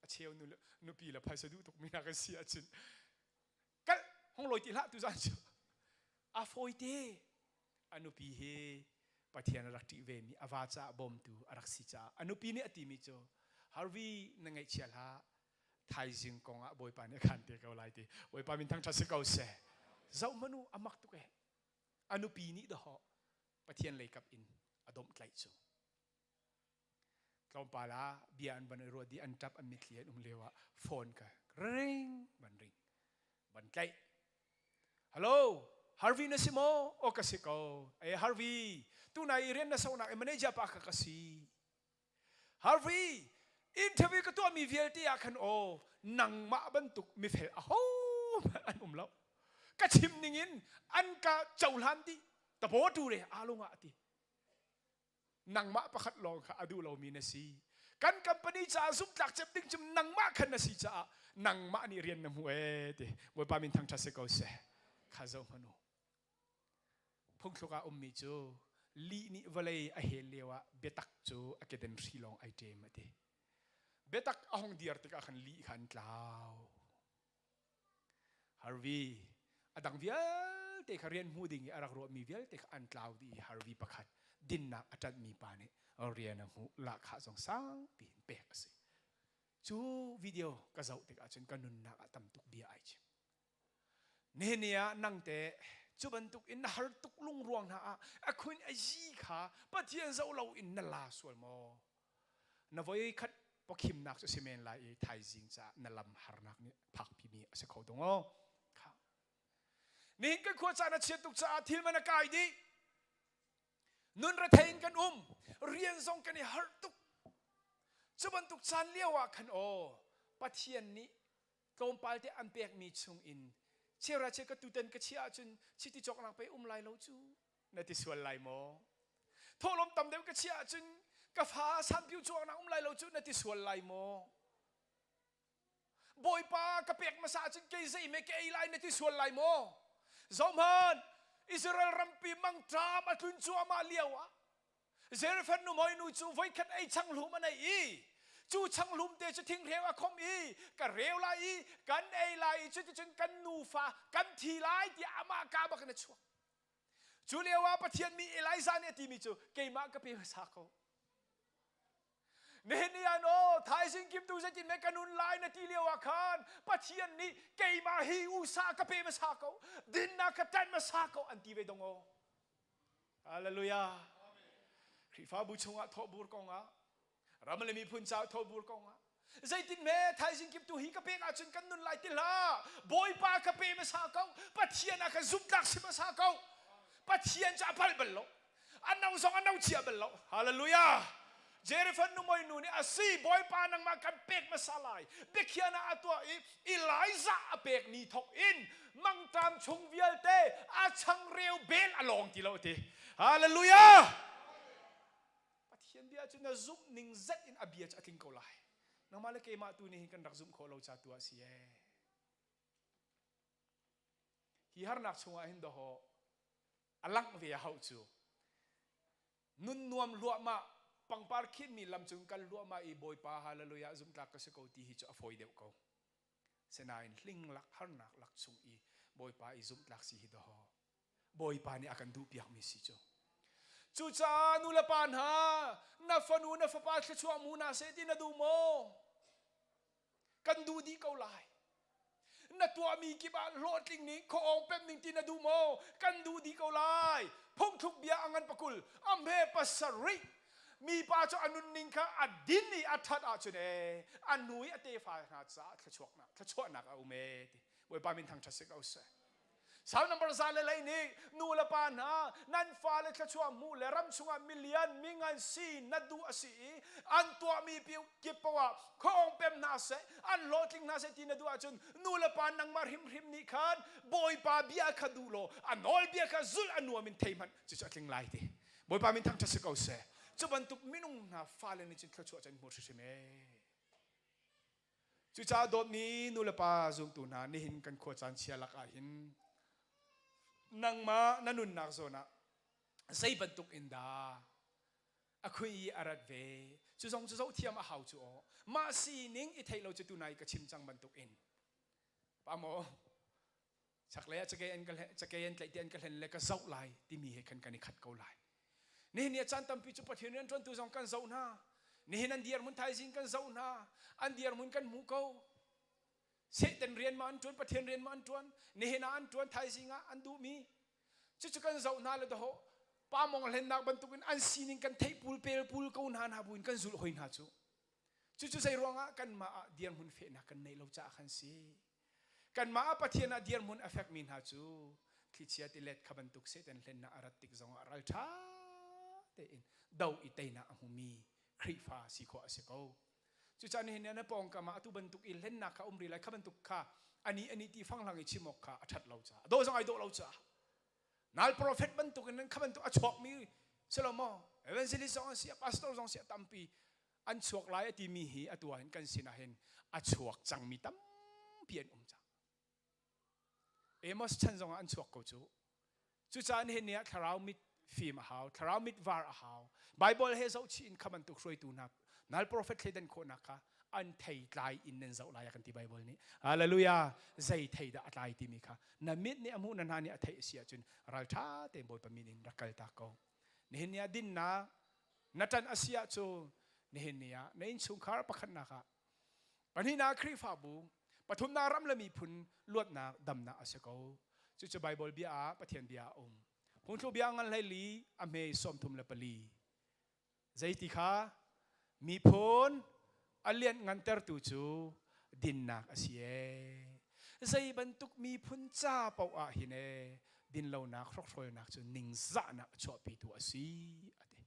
a cheu nu le nupi le phaisa duh tuk mi hna kan si ahcun kal hong lawi ti hlah tu zan cu a fawite a nupi hi Pathian a rak ṭih ve mi a va caah bawmtu a rak si caah a nupi nih a timi cu Harvey na ngaihchia hlah thaizing kong ah Bawipa nih a khan te ko lai ti Bawipa min thangṭhat si ko seh zoh hmanh u a mak tuk eh a nupi nih dahawh Pathian lei kap in a domh tlaih cu Tlawmpal ah bia an van i ruah dih an ṭap an mitthli an um lio ah phone ka ring van ring van tlaih. Hello, Harvey na si maw? Aw ka si ko. Eh Harvey, tunai i rian na sonak i manager pa kha ka si. Harvey, interview ka tuahmi vialte ah khan aw nangmah bantuk mifel aho hmanh an um lo. Ka chim ning in an ka cohlan dih. Tabaw tu re aa lung ah a ti. Nangmah pakhat lawng kha a duh lomi na si. Kan company caah zumhtlak cem ding cu nangmah khan na si caah nangmah nih rian na hmu ee ti Bawipa min thangṭhat si ko seh. Kha zoh hmanh u. Phungthluk ah ummi cu lih nih vawlei a hel lio ah biatak cu a keden hri lawng ai ṭem a ti. Biatak a hung dir tikah khan lih kha an tlau. Harvey a dang vialte kha rian hmu ding i a rak ruahmi vialte kha an tlau dih i Harvey pakhat dinnak a ṭanhmi pa nih rian a hmuh lahkhah zong sangpi in pek a si. Cu video ka zoh tikah cun ka nunnak ah tam tuk bia ai chim. Nihin ni ah nang te cu bantuk in na har tuk lungruang hna ah a khun a zi kha Pathian zoh lo in na la sual maw? Na voi khat pawkhimnak cu si men lai i thaizing caah na lam harnak nih phakpimi a si kho dong aw. Kha. Nihin kan khua caan a chiat tuk caah thil man a kai dih. Nun rethei in kan um. Rian zong kan i harh tuk. Cu bantuk caan lio ah khan aw Pathian nih tlawmpal te an pekmi chung in cheuhra cheu ka tutan ka chiah ahcun chiti cawknak pei um lai lo cu na ti sual lai maw? Thawhlawm tam deuh ka chiah ahcun ka fa sanpiu cuangnak um lai lo cu na ti sual lai maw? Bawipa ka pek hmasa ahcun kei zei me ka ei lai na ti sual lai maw? Zohhmanh, Israel rampi mangṭam a tlun cuahmah lio ah Zarephath nuhmei nu cu voikhat ei changhlum a nei i cu changhlum te cu thingreu a khomh i ka reu lai i kan ei lai i cuticun kan nufa kan thi lai tiah amah ka bak in a chuak. Cu lio ah Pathian mi Elijah nih a timi cu keimah ka pe hmasa ko. Nihin ni ah no thaizing kim tu zeitin meh ka nun lai na ti lio ah khan Pathian nih keimah hi usa ka pe hmasa ko dinnak ka ṭanh hmasa ko an ti ve dong aw. Hallelujah. Khrihfabu chungah thawhbur kongah ram le miphun caah thawhbur kongah zeitin me thaizing kip tu hi ka pek ahcun kan nun lai ti hlah bawipa ka pe hmasa ko pathian ah ka zumtlak si hmasa ko pathian cu a palh bal lo a no zong a no chia bal lo hallelujah Jerifan nu moi nu nih a si bawipa nangmah kan pek hmasa lai biakhiahnak a tuah i Elijah a pek ni thok in mangṭam chung vialte a changreu bel a lawng ti lo ti hallelujah. Pathian bia cu na zumh ning zat in a bia cu a tling ko lai. Nangmah le keimah tu nih hin kan rak zumh khawh lo ca tu ah si ee. Hi harnak chungah hin dawh a langh ve a hauh cu. Nun nuam hluahmah pangpar khinmi lam cung kal hluahmah i Bawipa hallelujah zumhtlak ka si ko ti hi cu a fawi deuh ko. Sinain hling lak harnak lak chung i Bawipa i zumhtlak si hi dawh Bawipa nih a kan duhpiakmi si cu. Cucaah nu le pa hna, na fanu na fapa thluachuah mu hna seh ti na duh maw? Kan duh dih ko lai. Na tuahmi kip ah hlawhtling ning, khuaawng pemh ning ti na duh maw? Kan duh dih ko lai. Phungthluk bia a ngan pakul, a hme pasarih. Mipa cu a nunning kha a din i a ṭhat ahcun ee, a hnu i a tefa hna caah thluachuaknak, thluachuahnak a um ee ti. Bawipa min thangṭhat si ko seh. Psalm number za le lei nih nu le pa hna nan fale thluachuah hmuh le ram chungah milian mingan si na duh a si i an tuahmi kip poah khuaawng pem hna seh an hlawhtling hna seh ti na duh ahcun nu le pa nangmah hrimhrim nih khan Bawipa bia kha duh law a nawlbia kha zulh a nuam in thei hmanh cucu a tling lai ti Bawipa min thangṭhat si ko seh cu bantuk minung hna fale nih cun thluachuah cu an hmu hrimhrim ee Cucaah dawtmi nulepa zumtu hna nihin kan khua caan chia lak ah hin nangmah na nunnak zawn ah zei bantuk in dah a khui i a rat ve cu zong cu zoh thiam a hau cu aw mah sining i theih lo cu tunai ka chim cang bantuk in pa maw chaklei ah cakei an ka cakei an tlaih ti an ka hlen le ka zoh lai timi he khan kan i khat ko lai nihin ni a caan tampi cu Pathian rianṭuantu zong kan zoh hna nihin an dirhmun thaizing kan zoh hna an dirhmun kan hmu ko Satan rian ma an ṭuan Pathian rian ma an ṭuan nihin ah an ṭuan thaizing ah an duhmi cucu kan zoh hna le daho pa mong hlennak bantukin an sining kan theih pul pel pul ko hna hna buin kan zulh hoi hna cu Cucu zei ruangah kanmah ah dirhmun fehnak kan neih lo caah khan si. Kanmah ah Pathian ah dirhmun a fekmi hna cu thlichia tilet kha bantuk Satan hlennak a rat tik zongah ralṭha tein do i teinak a hmumi Khrihfa si khawh a si ko. Cucaah nihin ni na pawngkam ah atu bantuk i hlennak kha um rih lai kha bantuk kha ani ani ti fanglang i chim awk kha a ṭhat lo caah dawh zong ai dawh lo caah nal prophet bantuk in kha bantuk a chuakmi silo maw evangelist zong an si pastor zong si a tampi an chuak lai a timi hi atu ah hin kan sinah hin a chuak cangmi tampi an um cang Amos chan zongah an chuak ko cu cucaah nihin ni ah thlarau mit fim a hau thlarau mit var a hau Bible he zohchih in kha bantuk hruaitu hna nal prophet thleidan khawhnak kha an thei tlai in nan zoh lai a kan ti Bible nih hallelujah zei thei dah a tlai timi kha na mit nih a hmuh na hna nih a theih a si ahcun ralṭha tein Bawipa min in rak kal ta ko nihin ni ah dinnak na ṭan a si ahcun nihin ni ah na innchungkhar pakhatnak ah pahnihnak Khrihfabu pathumnak ram le miphun luatnak damnak a si ko cucu Bible bia ah Pathian bia a um phungthlu bia ngan hlei li a hme 34 Zeiti kha miphun a lianhngantertu cu dinnak a si ee. Zei bantuk miphun ca paoh ah hin ee dinlonak hrokhrawlnak cu ningzahnak a chuahpitu a si a ti.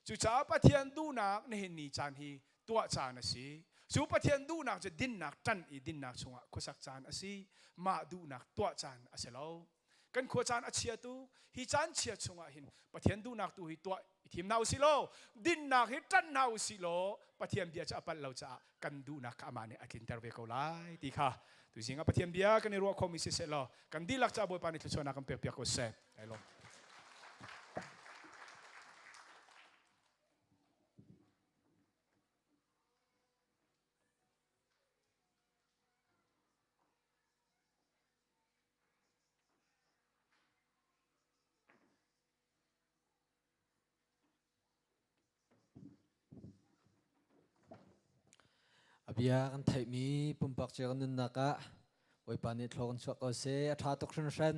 Cucaah Pathian duhnak nihin ni caan hi tuah caan a si. Cu Pathian duhnak cu dinnak ṭan i dinnak chungah khuasak caan a si. Mah duhnak tuah caan a si lo. Kan khua caan a chia tu hi caan chia chungah hin Pathian duhnak tu hi tuah i thim hna usih law dinnak hi ṭanh hna usih law Pathian bia cu a palh lo caah kan duhnak kha amah nih a tlinter ve ko lai ti kha tuzing ah Pathian bia kan i ruah khomi siseh law kan dihlak caah Bawipa nih thluachuahnak kan pek piak ko seh. Kai lawm. A bia kan theihmi pumpak cio kan nunnak ah Bawipa nih thlaw kan chuah ko seh. A ṭha tuk hringhran.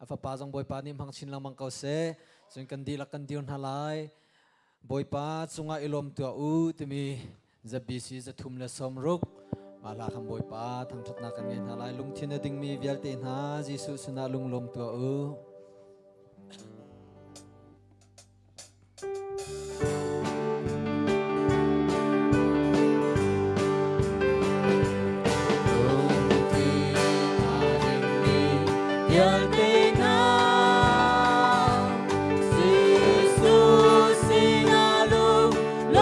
A fapa zong Bawipa nih hmang chin lengmang ko seh. Cun kan dihlak kan dir hna lai. Bawipa cungah i lawm tuah u timi ZBC 360 mah hla khan Bawipa thangṭhatnak kan ngei hna lai. Lungthin a dingmi vialte hna Jesuh sinah lunglawm tuah u. Lungthin a dingmi vialte hna Jesuh sinah lunglawm.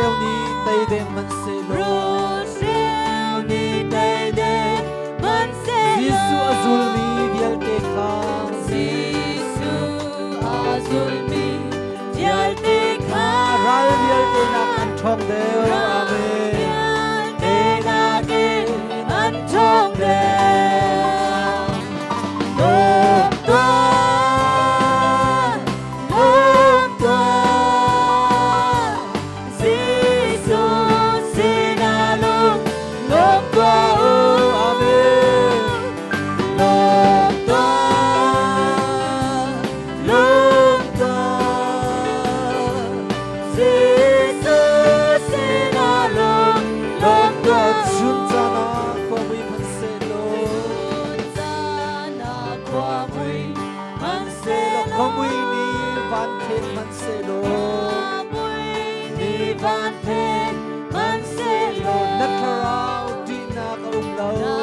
Rulhreu nih tei deng hmanhsehlaw Rulhreu nih tei deng hmanhsehlaw Jesuh a zulmi vialte kha Jesuh a zulmi vialte kha ral vialte nak an ṭhawng deuh. Ral Amen. vialte nakin an ṭhawng deuh. Lawm tuah, lawm tuah, Jesuh sinah lung lawm tuah u. Amen. Lawm tuah, lawm tuah, Jesuh sinah lung lawm tuah u. Chun caan ah khua mui hmanhsehlaw Chun caan ah khua mui hmanhsehlaw Khua mui nih van phen hmanhsehlaw Khua mui nih van phen hmanhsehlaw Na thlarau ṭihnak a um lo. Na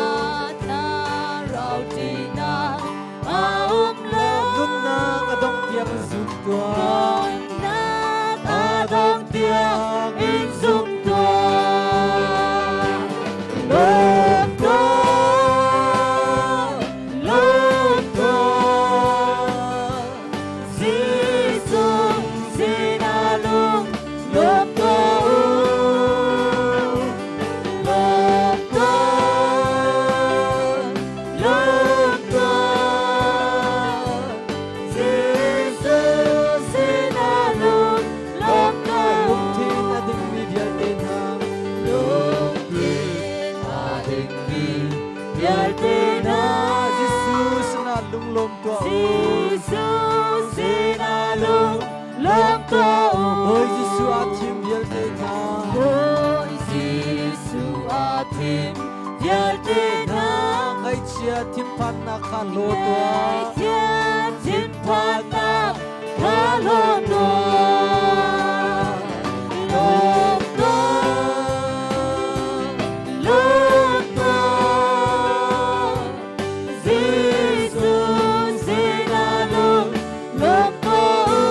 thlarau ṭihnak a um lo. Nunnak a dongh tiang zum tuah. Nunnak a dongh tiang in zum tuah. Lawm tuah, lawm tuah. Jesuh sinah lung lawm tuah u. Lawm tuah, lawm tuah. Jesuh sinah lung lawm tuah u. Lungthin a dingmi vialte hna. Lungthin a dingmi vialte hna. Jesuh sinah lunglawm tuah u. Jesuh sinah lung lawm tuah u. Bawi Jesuh aa thim vialte hna. Bawi Jesuh aa thim vialte hna. Ngaihchia thinphannak kha hlaw tuah. Ngaihchia thinphannak kha hlaw tuah. Lawm tuah, lawm tuah. Jesuh sinah lung lawm tuah u.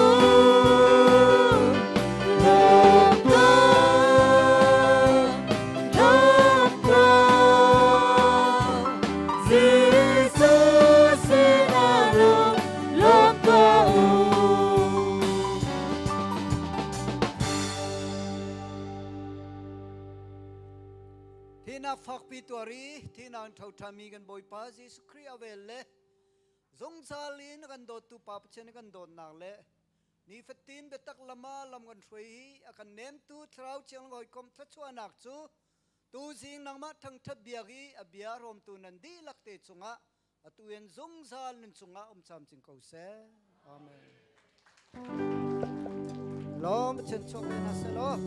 Lawm tuah, lawm tuah. Jesuh sinah lung lawm tuah u. Thihnak fakpi tuar i thihnak in ṭhoṭhami kan Bawipa Jesuh Khrih a vel le zungzal in a kan dawttu Pa Pathian a kan dawtnak le nifatin biatak lam ah lam kan hruai i a kan nemtu Thlarau Thianghlim hawikom thluachuahnak cu tuzing nangmah thangṭhat biak i a bia hrawmtu nan dihlak te cungah atu in zungzal nan cungah um camcin ko seh. Amen. Lawm Pathian chuak ve hna seh law.